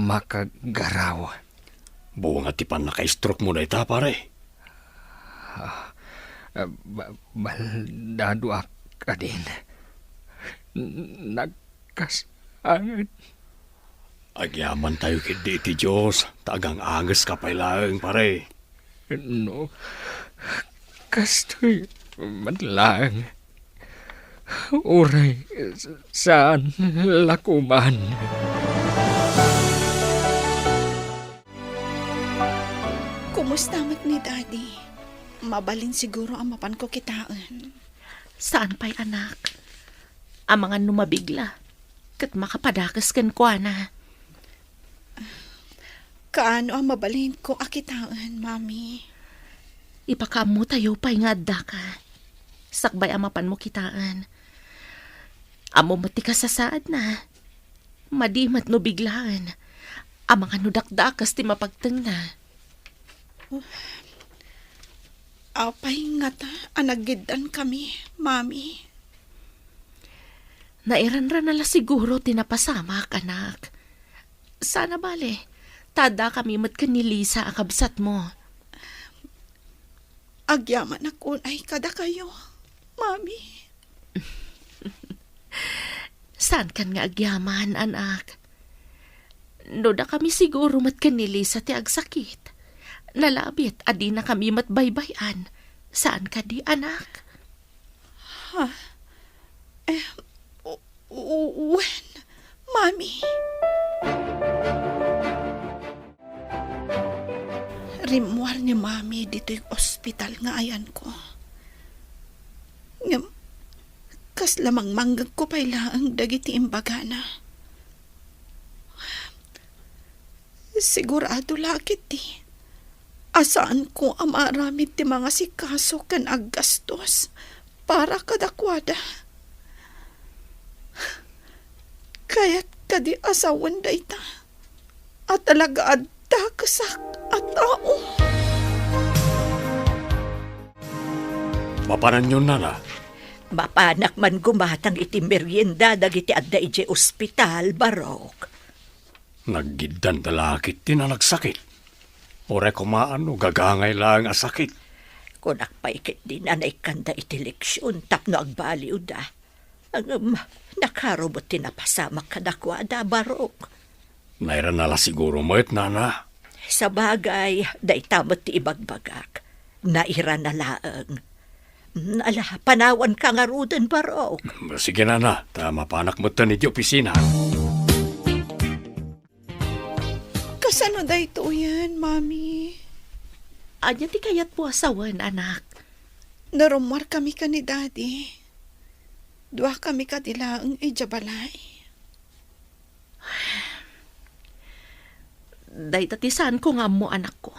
makagaraw. Bunga ti pannaka-stroke mo dayta, pare. Ah, ba-, baldaduak kadin. Nagkasangit. Agyamantayo ketdi iti Dios, ta agang-angeska pay laeng, pare. No, kastoy met laeng. Uray saan la koman. Kumusta met ni Daddy? Mabalin siguro a mapanko kitaen. Saan pay, anak? Amangan no mabigla, ket makapadakes kenkuana. Kaano a mabalinko a kitaen, Mami? Ipakaammotayo pay nga addaka. Sakbay a mapanmo kitaen. Ammom met ti kasasaadna. Madi met no biglaen. Amangan no dakdakes ti mapagtengna. Apay ngata a naggiddankami, Mami? Nairanran na la siguro ti napasamak, anak. Sana bale, ta addakami met ken ni Lisa a kabsatmo. Agyamanak unay kadakayo, Mami. Saankan nga agyaman, anak. No dakami siguro met ken ni Lisa ti agsakit, nalabit a dinakami met baybay-an. Saan kadi, anak? Ha? Eh, u-, u-, wen, Mami. Rimmuar ni Mami ditoy ospital nga ayanko. Ngem, kasla mangmanggegko pay laeng dagiti imbagana. Sigurado la ketdi a saanko a maaramid ti mangasikaso ken aggastos para kadakuada. Kayat kadi a sawen dayta a talaga adda kesak a tao? Mapananyon, nana? Mapanak man gumatang iti merienda dagiti adda idiay ospital, Barok. Naggiddanda la ketdi a nagsakit. Uray koma no gagangay laeng a sakit. Kunak pay ketdi a naikkanda iti leksion tapno agbaliwda. Ngem, nakaro met ti napasamak kadakuada, Barok. Nairana la siguro met, nana. Sabagay, dayta met ti ibagbagak. Nairana laeng. Mm, ala, panawanka ngaruden, Barok. Sige, nana, ta mapanak metten iti opisina. Kasano daytoyen, Mami? Ania ti kayatmo a sawen, anak? Narummuarkami ken ni Daddy. Duakami kadi laeng idiay balay. Dayta ti saanko nga ammo, anakko.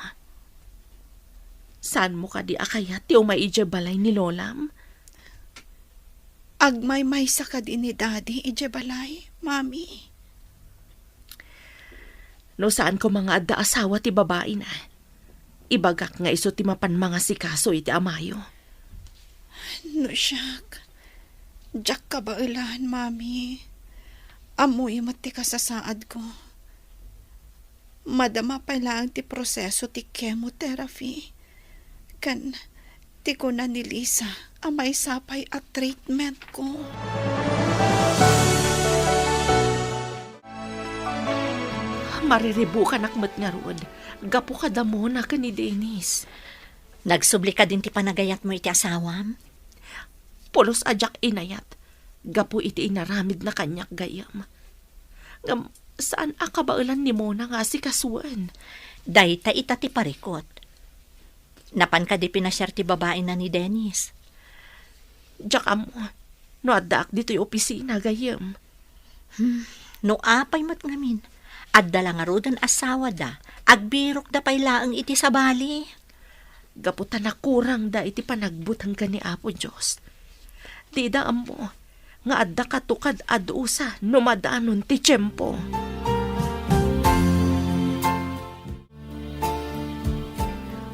Saanmo kadi a kayat ti umay idiay balay ni Lolam? Agmaymaysa kadi ni Daddy idiay balay, Mami? No saan koma nga adda asawa ti babaina, ibagak nga isu ti mapan mangasikaso iti amayo. No siak, diak kabaelan, Mami. Ammoyo met ti kasasaadko. Madama pay laeng ti proseso ti chemotherapy. Ken ti kuna ni Lisa a maysa pay a treatmentko. Mariribukanak met ngarud, gapu kada Mona ken ni Dennis. Nagsubli kadin ti panagayatmo iti asawam? Pulos a diak inayat, gapu iti inaramidna kaniak gayyem. Ngem saan a kabaelan ni Mona nga asikasuen. Dayta ita ti parikut. Napan kadi pinasiar ti babaina ni Dennis? Diak ammo no addaak ditoy opisina gayyem. Hmm, no apay met ngamin, adda la ngaruden asawada, agbirokda pay laeng iti sabali. Gapu ta nakurangda iti panagbuteng ken ni Apo Dios. Dida ammo nga adda katukad a dusa no madanon ti tiempo.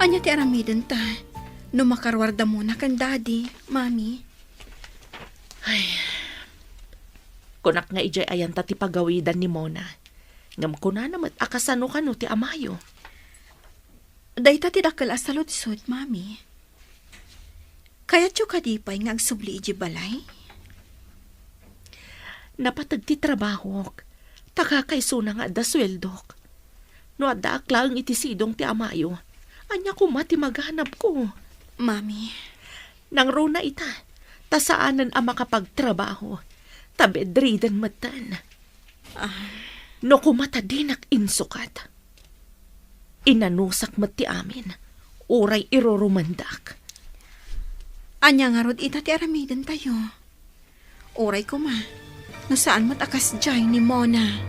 Ania ti aramidenta no makaruarda Mona ken Daddy, Mami? Ay, kunak nga idiay ayanta ti pagawidan ni Mona. Ngem kunana met a kasano kano ti amayo. Dayta ti dakkel a saludsod, Mami. Kayatyo kadi pay nga agsubli idiay balay? Napateg ti trabahok, ta kakaisuna nga adda sueldok. No addaak laeng iti sidong ti amayo, ania koma ti maganabko? Mami. Nangruna ita, ta saanen a makapagtrabaho, ta bedridden metten. Ah. No koma ta dinak insukat, inanusak met ti amin, uray irurumendak. Ania ngarud ita ti aramidentayo? Uray koma, no saan met a kasdiay ni Mona.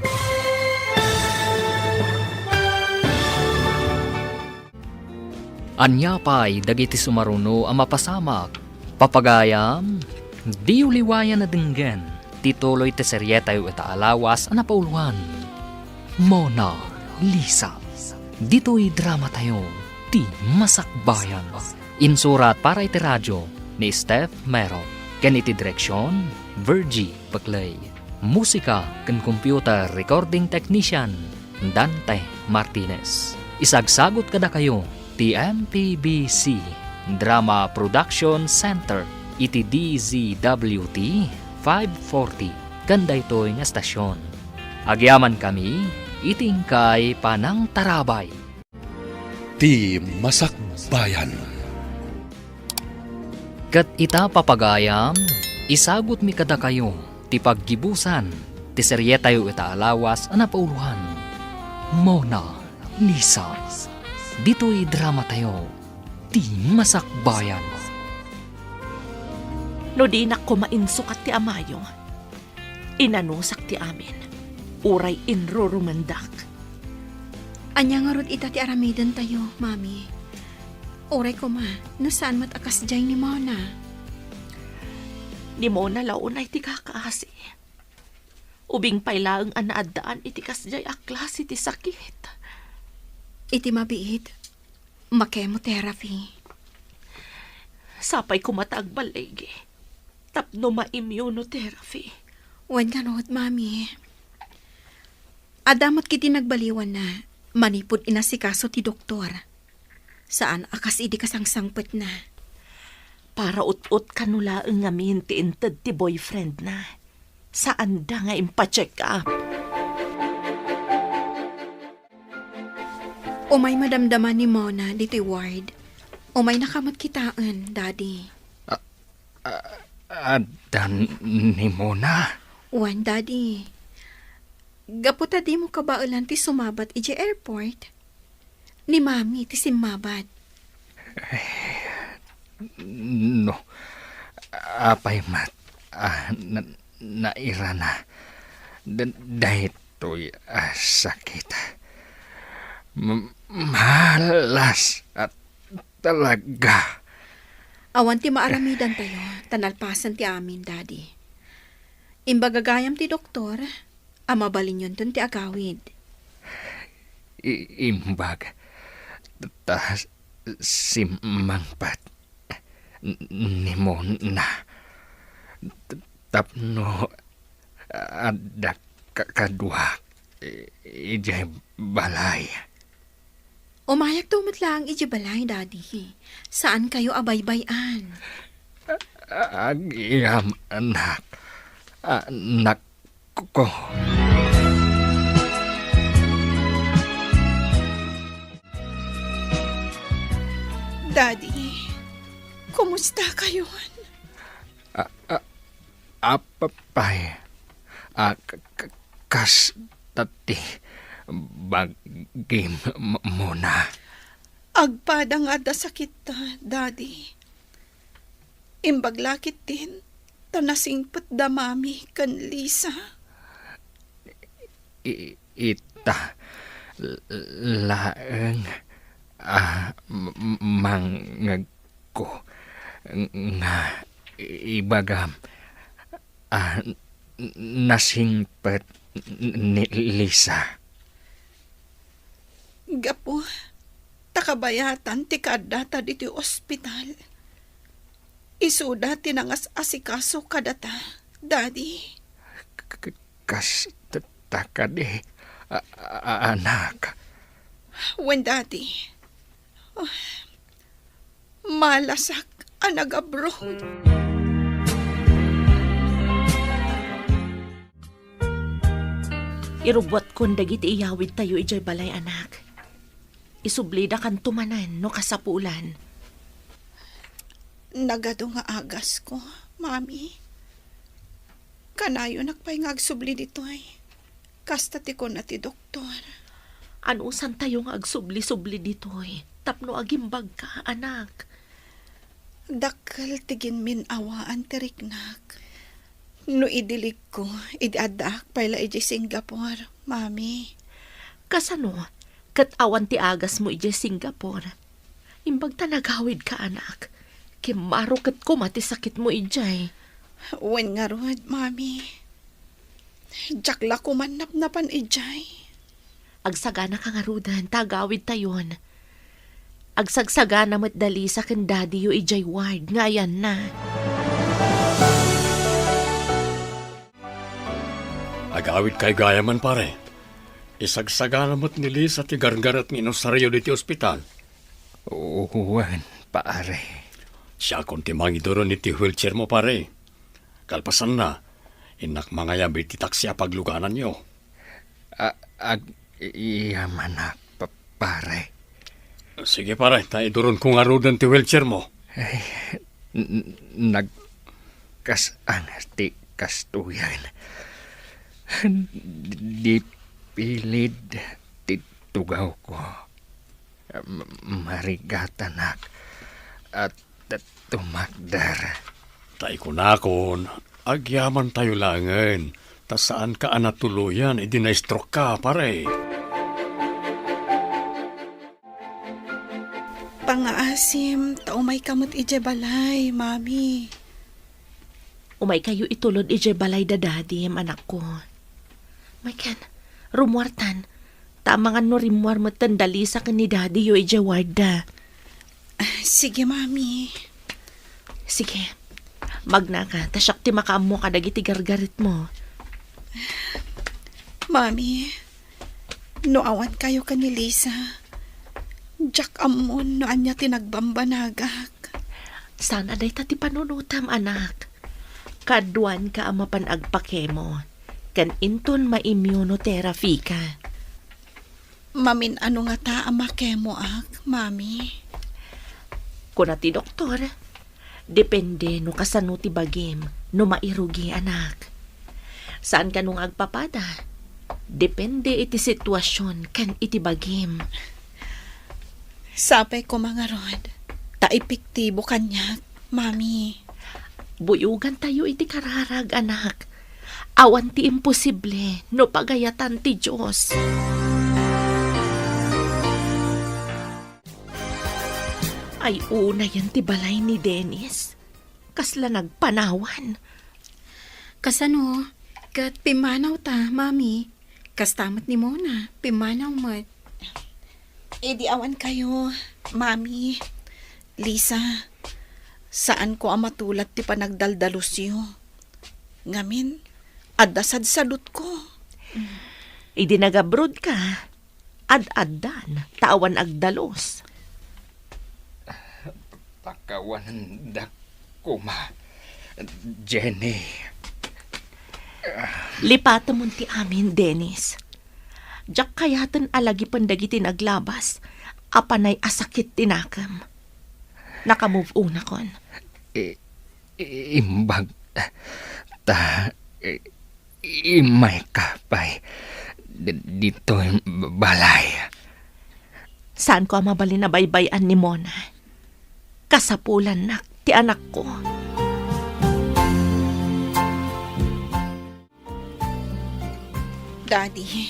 Ania pay dagiti sumaruno a mapasamak? Papagayam, diyo liwayan a denggen ti tuloy ti serietayo ita a lawas a napauloan, Mona Lisa. Ditoy dramatayo ti Masakbayan. Insurat para iti radio ni Steph Mero, ken iti direksion, Virgie Peclay. Musika ken computer recording technician, Dante Martinez. Isagsagut kadakayo ti M P B C Drama Production Center iti D Z W T five forty ken daytoy nga estasion. Agyamankami iti inkay panangtarabay. Ti Masakbayan. Ket ita, papagayam, isagutmi kadakayo ti paggibusan ti serietayo ita a lawas a napauloan, Mona Lisa. Ditoy dramatayo, Ti Masakbayan. No dinak koma insukat ti amayo, inanusak ti amin, uray inrurumendak. Ania ngarud ita ti aramidentayo, Mami? Uray koma, no saan met a kasdiay ni Mona. Ni Mona la unay ti kakaasi. Ubing pay laeng a naaddaan iti kasdiay a klase ti sakit. Iti mabiit, ma-chemotherapy. Sapay koma ta agballigi tapno ma-immunotherapy. Wen ngarud, Mami. Adda met ketdi nagbaliwanna manipud inasikaso ti doktor. Saan a kas idi kasangsangpetna. Para ut-ot kano laeng ngamin ti inted ti boyfriendna. Saanda nga impacheck up. Umay madamdama ni Mona ditoy ward. Umaynaka met kitaen, Daddy. A-, a-, adda ni Mona? Wen, Daddy. Gapu ta dimo kabaelan ti sumabat idiay airport, ni Mami ti simmabat. No, apay met a na-, nairana da-, daytoy a sakit. M-, malas a talaga. Awan ti maaramidantayo, ta nalpasen ti amin, Daddy. Imbag gayam ti doktor a mabalinyonton ti agawid. I-, imbag ta simmangpet ni Mona tapno adda ka-, kaduak i-, idiay balay. Umayakto met laeng idiay balay, Daddy. Saankayo a baybay-an. Agyamanak, anak ko. Daddy, kumusta kayon? A-, a-, apay a k-, k-, kasta ti bagim, M-, Mona? Agpada nga adda sakitta, Daddy. Imbag la ketdin ta nasingpet da Mami ken Lisa. I-, ita l-, laeng a m-, m-, mangngegko nga ibagam a n-, nasingpet ni Lisa. Gapu ta kabayatan ti kaaddata ditoy ospital, isuda ti nangas-asikaso kadata, Daddy. K-, k-, kasta kadi, a-, a-, anak? Wen, Daddy. Ah, malasak a nag-abroad. Irubbuatkon dagiti iyawidtayo idiay balay, anak. Isublidakanto manen no kasapulan. Nagadu nga agasko, Mami. Kanayonak pay nga agsubli ditoy. Kasta ti kuna ti doktor. Anusantayo nga agsubli-subli ditoy tapno agimbagka, anak. Dakkel ti ginmin-awaan ti riknak. No idiligko, idi addaak pay la idiay Singapore, Mami. Kasano? Ket awan ti agasmo idiay Singapore? Imbag ta nagawidka, anak. Kimmaro ket koma ti sakitmo idiay. Wen ngarud, Mami. Diak la koman napnapan idiay. Agsaganaka ngaruden ta agawidtayon. Agsagsagana met da Lisa ken Daddy-yo idiay ward nga ayanna. Agawidkayo gayam, pare. Isagsagana met ni Lisa ti gargaret nga inusaryo ditoy ospital. Wen, pare. Siakon ti mangiduron iti wheelchairmo, pare. Kalpasanna, innak mangayab iti taksi a paglugananyo. A-, ag-, iyamanak, pa-, pare. Sige, pare, ta iduronko ngaruden ti wheelchairmo. Ay, n-, n-, nagkas-an ti kastoyen. Di pilid ti tugawko. M-, marigatanak a tumakder. Ta ikunakon, agyamantayo laengen, ta saanka a natuloyan idi na-stroke ka, pare. Pangngaasim, ta umayka met idiay balay, Mami. Umaykayo itulod idiay balay da Daddy, anakko. Maykan, rummuartan. Ta amangan no rimmuar metten da Lisa ken ni Daddy-yo idiay ward da. Ah, sige, Mami. Sige. Magnaka, ta siak ti makaammo kadagiti gargaretmo. Mami, no awankayo ken ni Lisa, diak ammon no ania ti nagbambanagak. Saan a dayta ti panunotam, anak. Kaduanka a mapan agpakemo, ken inton ma-immunotherapy ka. Mamin-ano ngata a makemoak, Mami? Kuna ti doktor, depende no kasano ti bagim no mairugi, anak. Saan kano nga agpapada? Depende iti situasion ken iti bagim. Sapay koma ngarud, ta epektibo kaniak, Mami. Buyogantayo iti kararag, anak. Awan ti imposible no pagayatan ti Dios. Ay, unayen ti balay ni Dennis. Kasla nagpanawan. Kasano? Ket pimmanaw ta, Mami. Kasta met ni Mona, pimmanaw met. Idi awan kayo, Mami, Lisa, saanko a matulad ti panagdaldalusyo. Ngamin, adda sadsadutko. Idi nagabroad ka, ad-addan, ta awan agdalus. Pakawanendak koma, Jenny. Lipatemon ti amin, Dennis. Diak kayaten a lagipen dagiti naglabas a panay a sakit ti nakem. Naka-move on akon. I-, imbag ta, i-, immayka pay d-, ditoy balay. Saanko a mabalin a baybay-an ni Mona. Kasapulannak ti anakko. Daddy,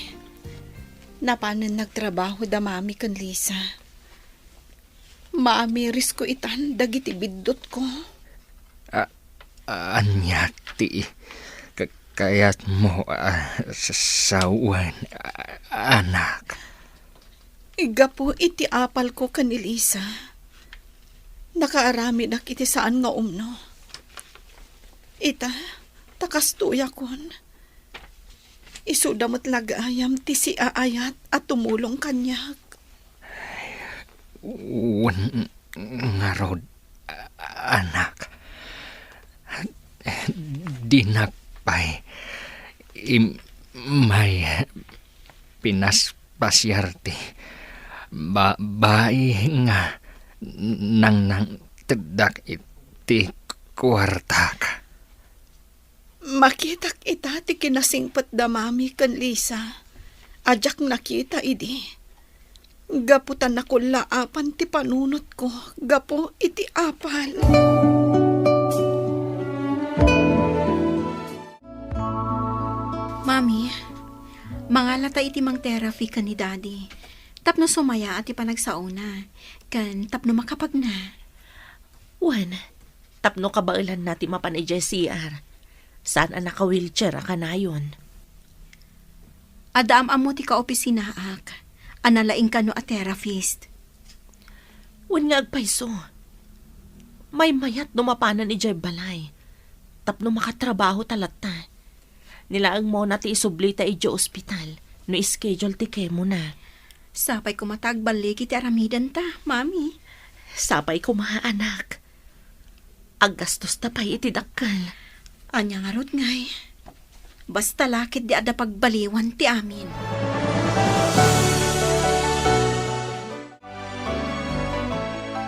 napanen nagtrabaho da Mami ken Lisa. Maamirisko itan dagiti biddutko. A-, ania ti ka-, kayatmo a sa-, sawen, a-, anak? Gapu iti apalko ken ni Lisa, nakaaramidak iti saan nga umno. Ita, ta kastoyakon. Isuda met la gayam ti siaayat a tumulong kaniak. Wen ngarud, anak. Dinak pay im-, may pinaspasiar ti ba-, bai nga nangnangteddak iti kuartak. Makitak ita ti kinasingpet da Mami ken Lisa a diak nakita idi, gapu ta nakullaapan ti panunotko gapu iti apal. Mami, mangalata iti mang-therapy ken ni Daddy tapno sumayaat ti panagsaona ken tapno makapagna. Wen, tapno kabaelanna ti mapan idiay C R. Saan a naka-wheelchair a kanayon. Adda am-ammo ti kaopisinaak a nalaing kano a therapist. Wen nga agpayso. Maymayat no mapanan idiay balay. Tapno makatrabaho ta latta. Ni laeng Mona ti isublita idiay ospital no schedule ti chemo na. Sapay koma ta agballigi ti aramidenta, Mami. Sapay koma, anak. Aggastosta pay iti dakkel. Ania ngarud ngay? Basta la ketdi adda pagbaliwan ti amin.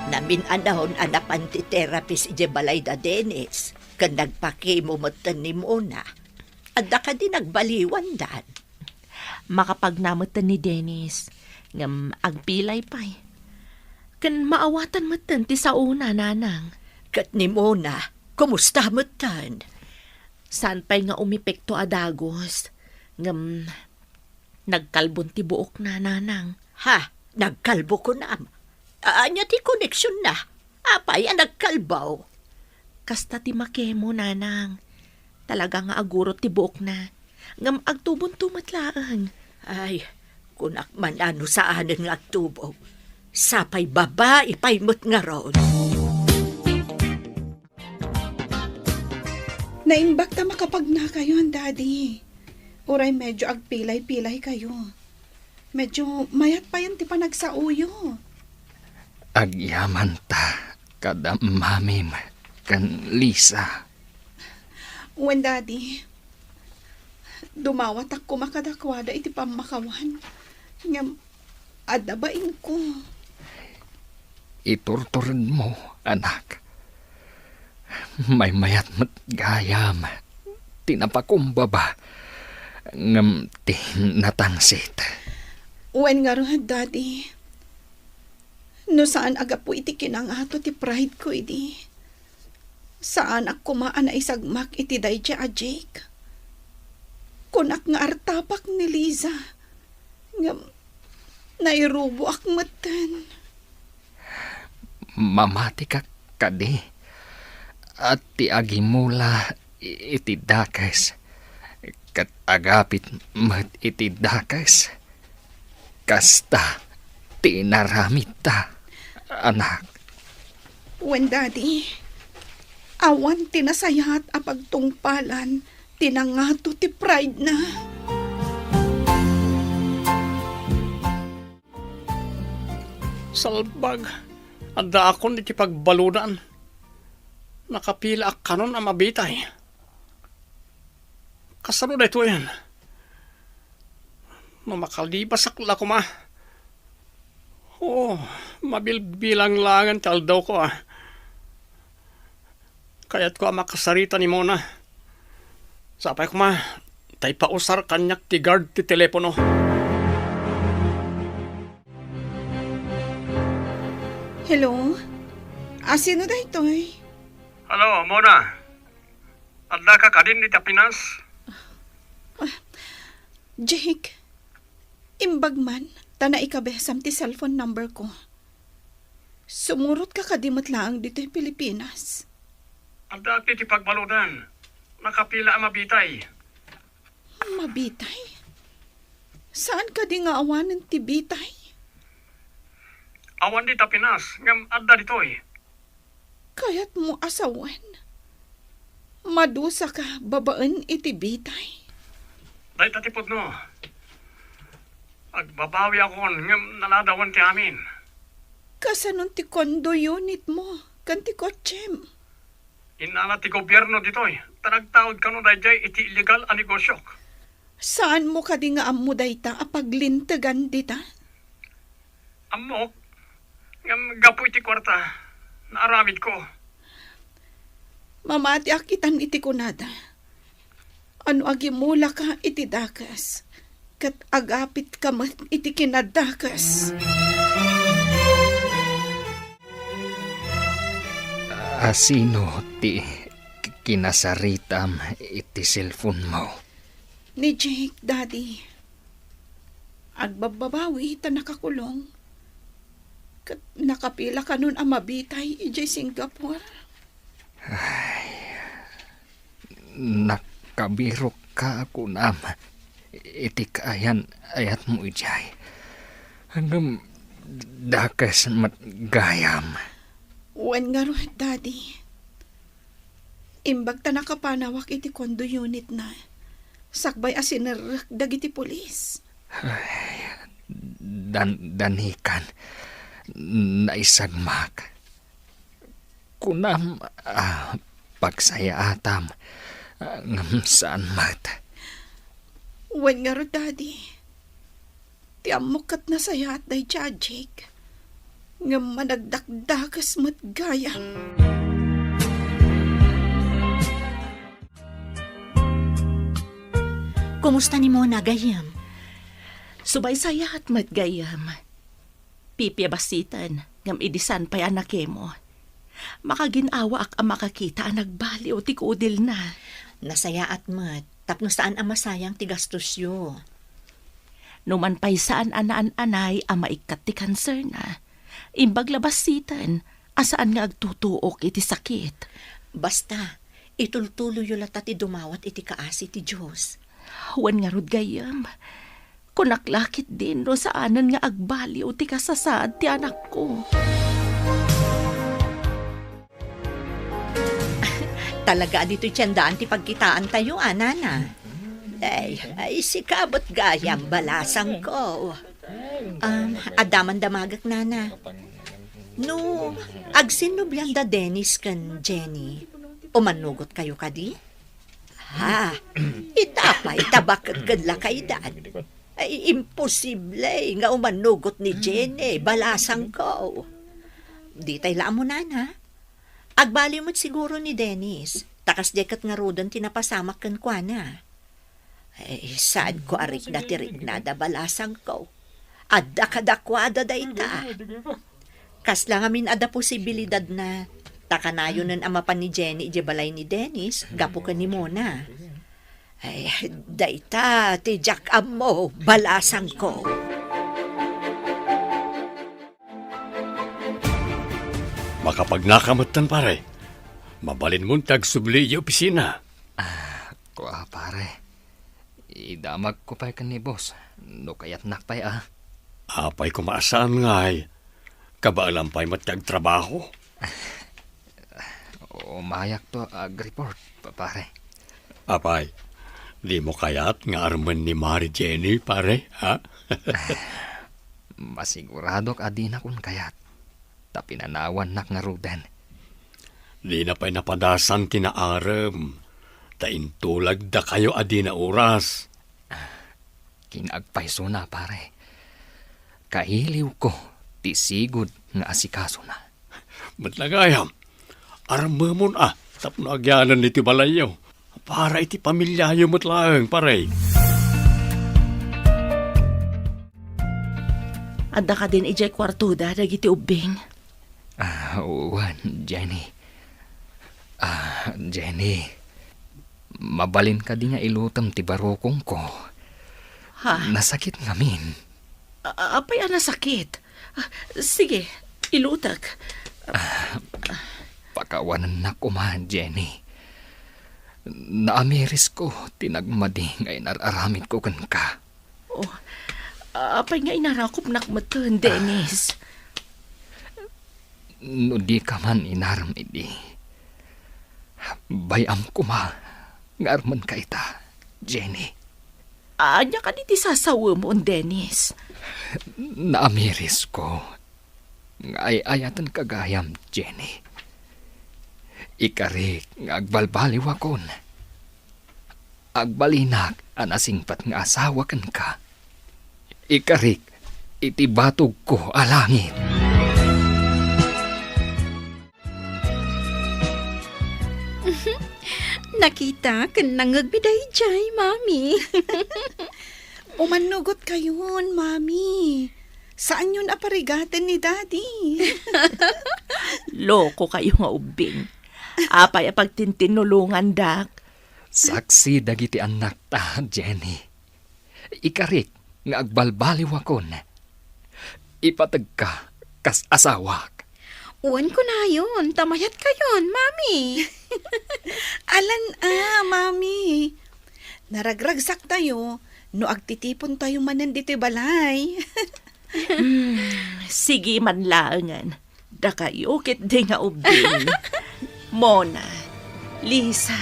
Namin-anon a napan ti therapist idiay balay da Dennis, ken nagpakimo metten ni Mona. Adda kadi nagbaliwandan? Makapagna metten ni Dennis, ngem agpilay pay. Ken maawatan metten ti saona, nanang. Ket ni Mona, kumusta metten? Saan pay nga umepekto a dagus, ngem nagkalbon ti buokna, nanang. Ha? Nagkalbo kunam? Ania ti koneksionna? Apay a nagkalbo? Kasta ti makemo, nanang. Talaga nga agurot ti buokna. Ngem agtubonto met laeng. Ay, kunak man a no saanen nga agtubo. Sapay babai pay met ngarud. Naimbag ta makapagnakayon, Daddy. Uray medyo agpilay-pilay kayo. Medyo mayat payen ti panagsaoyo. Agyamanta kada mamim ken Lisa. Wen, Daddy. Dumawatak koma kadakuada iti pammakawan. Ngem adda bainko. Iturturedmo, anak. Maymayat met gayam ti napakumbaba ngem ti natangsit. Wen ngarud, Daddy. No saan a gapu iti kinangato ti pride ko idi, saanak koma a naisagmak iti daydiay a Jake. Kunak nga artapak ni Liza, ngem nairuboak metten. Mamatika kadi a ti agimula iti dakes ket agapit met iti dakes? Kasta ti inaramidta, anak. Wen, Daddy, awan ti nasayaat a pagtungpalan ti nangato ti pride na. Salbag, addaakon iti pagbaludan. Nakapilaak kanon a mabitay. Kasano daytoyen? No makalibasak la koma. Oo, mabilbilang laengen ti aldawko, a. Kayatko a makasarita ni Mona. Sapay koma, ta ipausar kaniak ti guard ti telepono. Hello? A, sino daytoy? Hello, Mona. Addaka kadin iti Pinas? Ah, Jake, imbag man, ta naikabesam ti cellphone number ko. Sumurotka kadi met laeng ditoy Pilipinas? Adda ti pagbaludan. Nakapila a mabitay. Mabitay? Saan kadi nga awanen ti bitay? Awan dita Pinas, ngem adda ditoy. Kayatmo a sawen? Madusaka babaen iti bitay? Dayta ti pudno. Agbabawiakon ngem naladawen ti amin. Kasanon ti condo unitmo ken ti kotsem? Innala ti gobierno ditoy, ta nagtaud kano daydiay iti illegal a negosiok. Saanmo kadi nga ammo dayta a paglintegan dita? Ammok, ngem gapu iti kuarta, naaramidko. Mamatiak itan iti kunada. Ano agimulaka iti dakes, ket agapitka met iti kinadakes. A, sino ti kinasaritam iti cellphone mo? Ni Jake, Daddy. Agbabbabawi ta nakakulong. Ket nakapila kanon a mabitay idiay Singapore. Ay, nakabirokka, kunam, iti kaayan-ayatmo idiay. Ngem Dakes met gayam. Wen ngarud, Daddy. Imbag ta nakapanawak iti condo unitna, sakbay a sinerrek dagiti pulis. Ay, dan-, danikan, naisagmak. Kunam a pagsayaatam, ngem saan met. Wen ngarud, Daddy. Ti ammok ket nasayaat daydiay a Jake, ngem managdakdakes met gayam. Kumusta ni Mona, gayyem? Subay sayaat met, gayyem. Pipia bassiten, ngem idi saan pay a nakemo. Makagin-awaak a makakita a nagbaliw ti kudilna. Nasayaat met, tapno saan a masayang ti gastosyo. Numan pay saan a naan-anay a maikkat ti kanserna, imbag la bassiten a saan nga agtutuok iti sakit. Basta, itultuloyyo latta ti dumawat iti kaasi ti Dios. Wen ngarud, gayyem, kunak la ketdin no saanen nga agbaliw ti kasasaad ti anakko. Talaga a ditoy ti andaan ti pagkitaantayo, a, nana? Ay, ay, sika met gayam, balasangko. Um, adda man damagek, nana. No, agsinnublian da Dennis ken Jenny, umannugotkayo kadi? Ha, ita pay ta bakekkedla kaydan. Ay, imposible nga umannugot ni Jenny, balasangko. Ditay la ammo, nana. Agbaliw met siguro ni Dennis, ta kasdiay ket ngaruden ti napasamak kenkuana. Ay, saanko a rikna ti riknada, balasangko. Adda kadakuada dayta. Kasla ngamin adda posibilidadna, ta kanayonen a mapan ni Jenny idiay balay ni Dennis gapu ken ni Mona. Ay, dayta ti diak ammo, balasangko. Makapagnaka metten, pare. Mabalinmon ti agsubli idiay opisina. Ah, kua, pare. Idamagko pay ken ni boss, no kayatnak pay a. Apay koma a saan ngay? Kabaelam pay met ti agtrabaho? Umayakto agreport, pa-, pare. Apay, dimo kayat nga armen ni Mari Jenny, pare, ha? Masiguradok a dinakon kayat, ta pinanawannak ngaruden. Dina pay napadasan ti naarem, ta intulagdakayo a dina oras. Kinaagpaysona, pare. Kailiwko ti sigud nga asikasona. Met la gayam, armemon a tapno agyanan iti balayyo. Para iti pamiliayo met laeng, pare. Adda kadin idiay kuartoda dagiti ubbing? Ah, wen, Jenny. Ah, Jenny. Mabalin kadi nga ilutem ti barukongko? Ha? Nasakit ngamin. A-, apay a nasakit? Ah, sige, ilutek. Ah, pakawanennak koma, Jenny. Naamirisko ti nagmadi nga inar-aramidko kenka. Oh, apay nga inarakupnak metten, Dennis? No dika man inarem idi, bay-am koma nga armenka ita, Jenny. Ania kadi ti sasawemon, Dennis? Naamirisko nga ay-ayatenka gayam, Jenny. Ikarik nga agbalbaliwakon. Agbalinak a nasingpet nga asawa kenka. Ikarik iti batogko a langit. Nakita ken nangngegmi daydiay, Mami. Umannugotkayon, Mami. Saanyon a parigaten ni Daddy. Lokokayo nga ubbing. Apay a pagtintinnulongandak? Saksi dagiti annakta, Jenny. Ikarik nga agbalbaliwakon. Ipategka kas asawak. Wen kunayon, ta mayatkayon, Mami. Alan a, Mami. Naragragsaktayo no agtitipontayo manen ditoy balay. Hmm, sige man laengen. Dakayo ketdi nga ubbing. Mona, Lisa.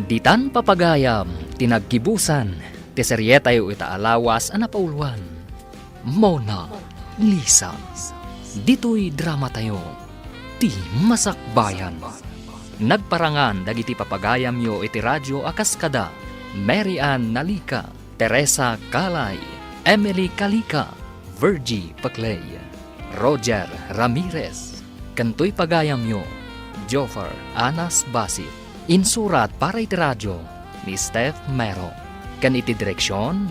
Ditan papagayam ti naggibusan ti serietayo ita a lawas a napauloan. Mona Lisa. Ditoy dramatayo, ti Masakbayan. Nagparangan dagiti papagayamyo iti radio a kas kada Mary Ann Nalica, Teresa Calay, Emily Calica, Virgie Paclay, Roger Ramirez, ken toy pagayamyo, Joffer Anas Basit. Insurat para iti radio ni Steph Mero, ken iti direksion,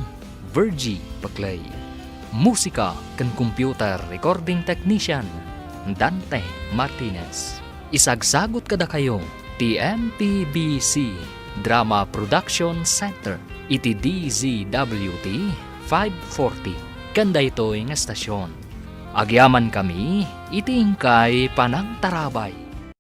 Virgie Paclay. Musika ken computer recording technician, Dante Martinez. Isagsagut kadakayo ti M P B C Drama Production Center iti D Z W T five forty ken daytoy nga estasion. Agyamankami iti inkay panangtarabay.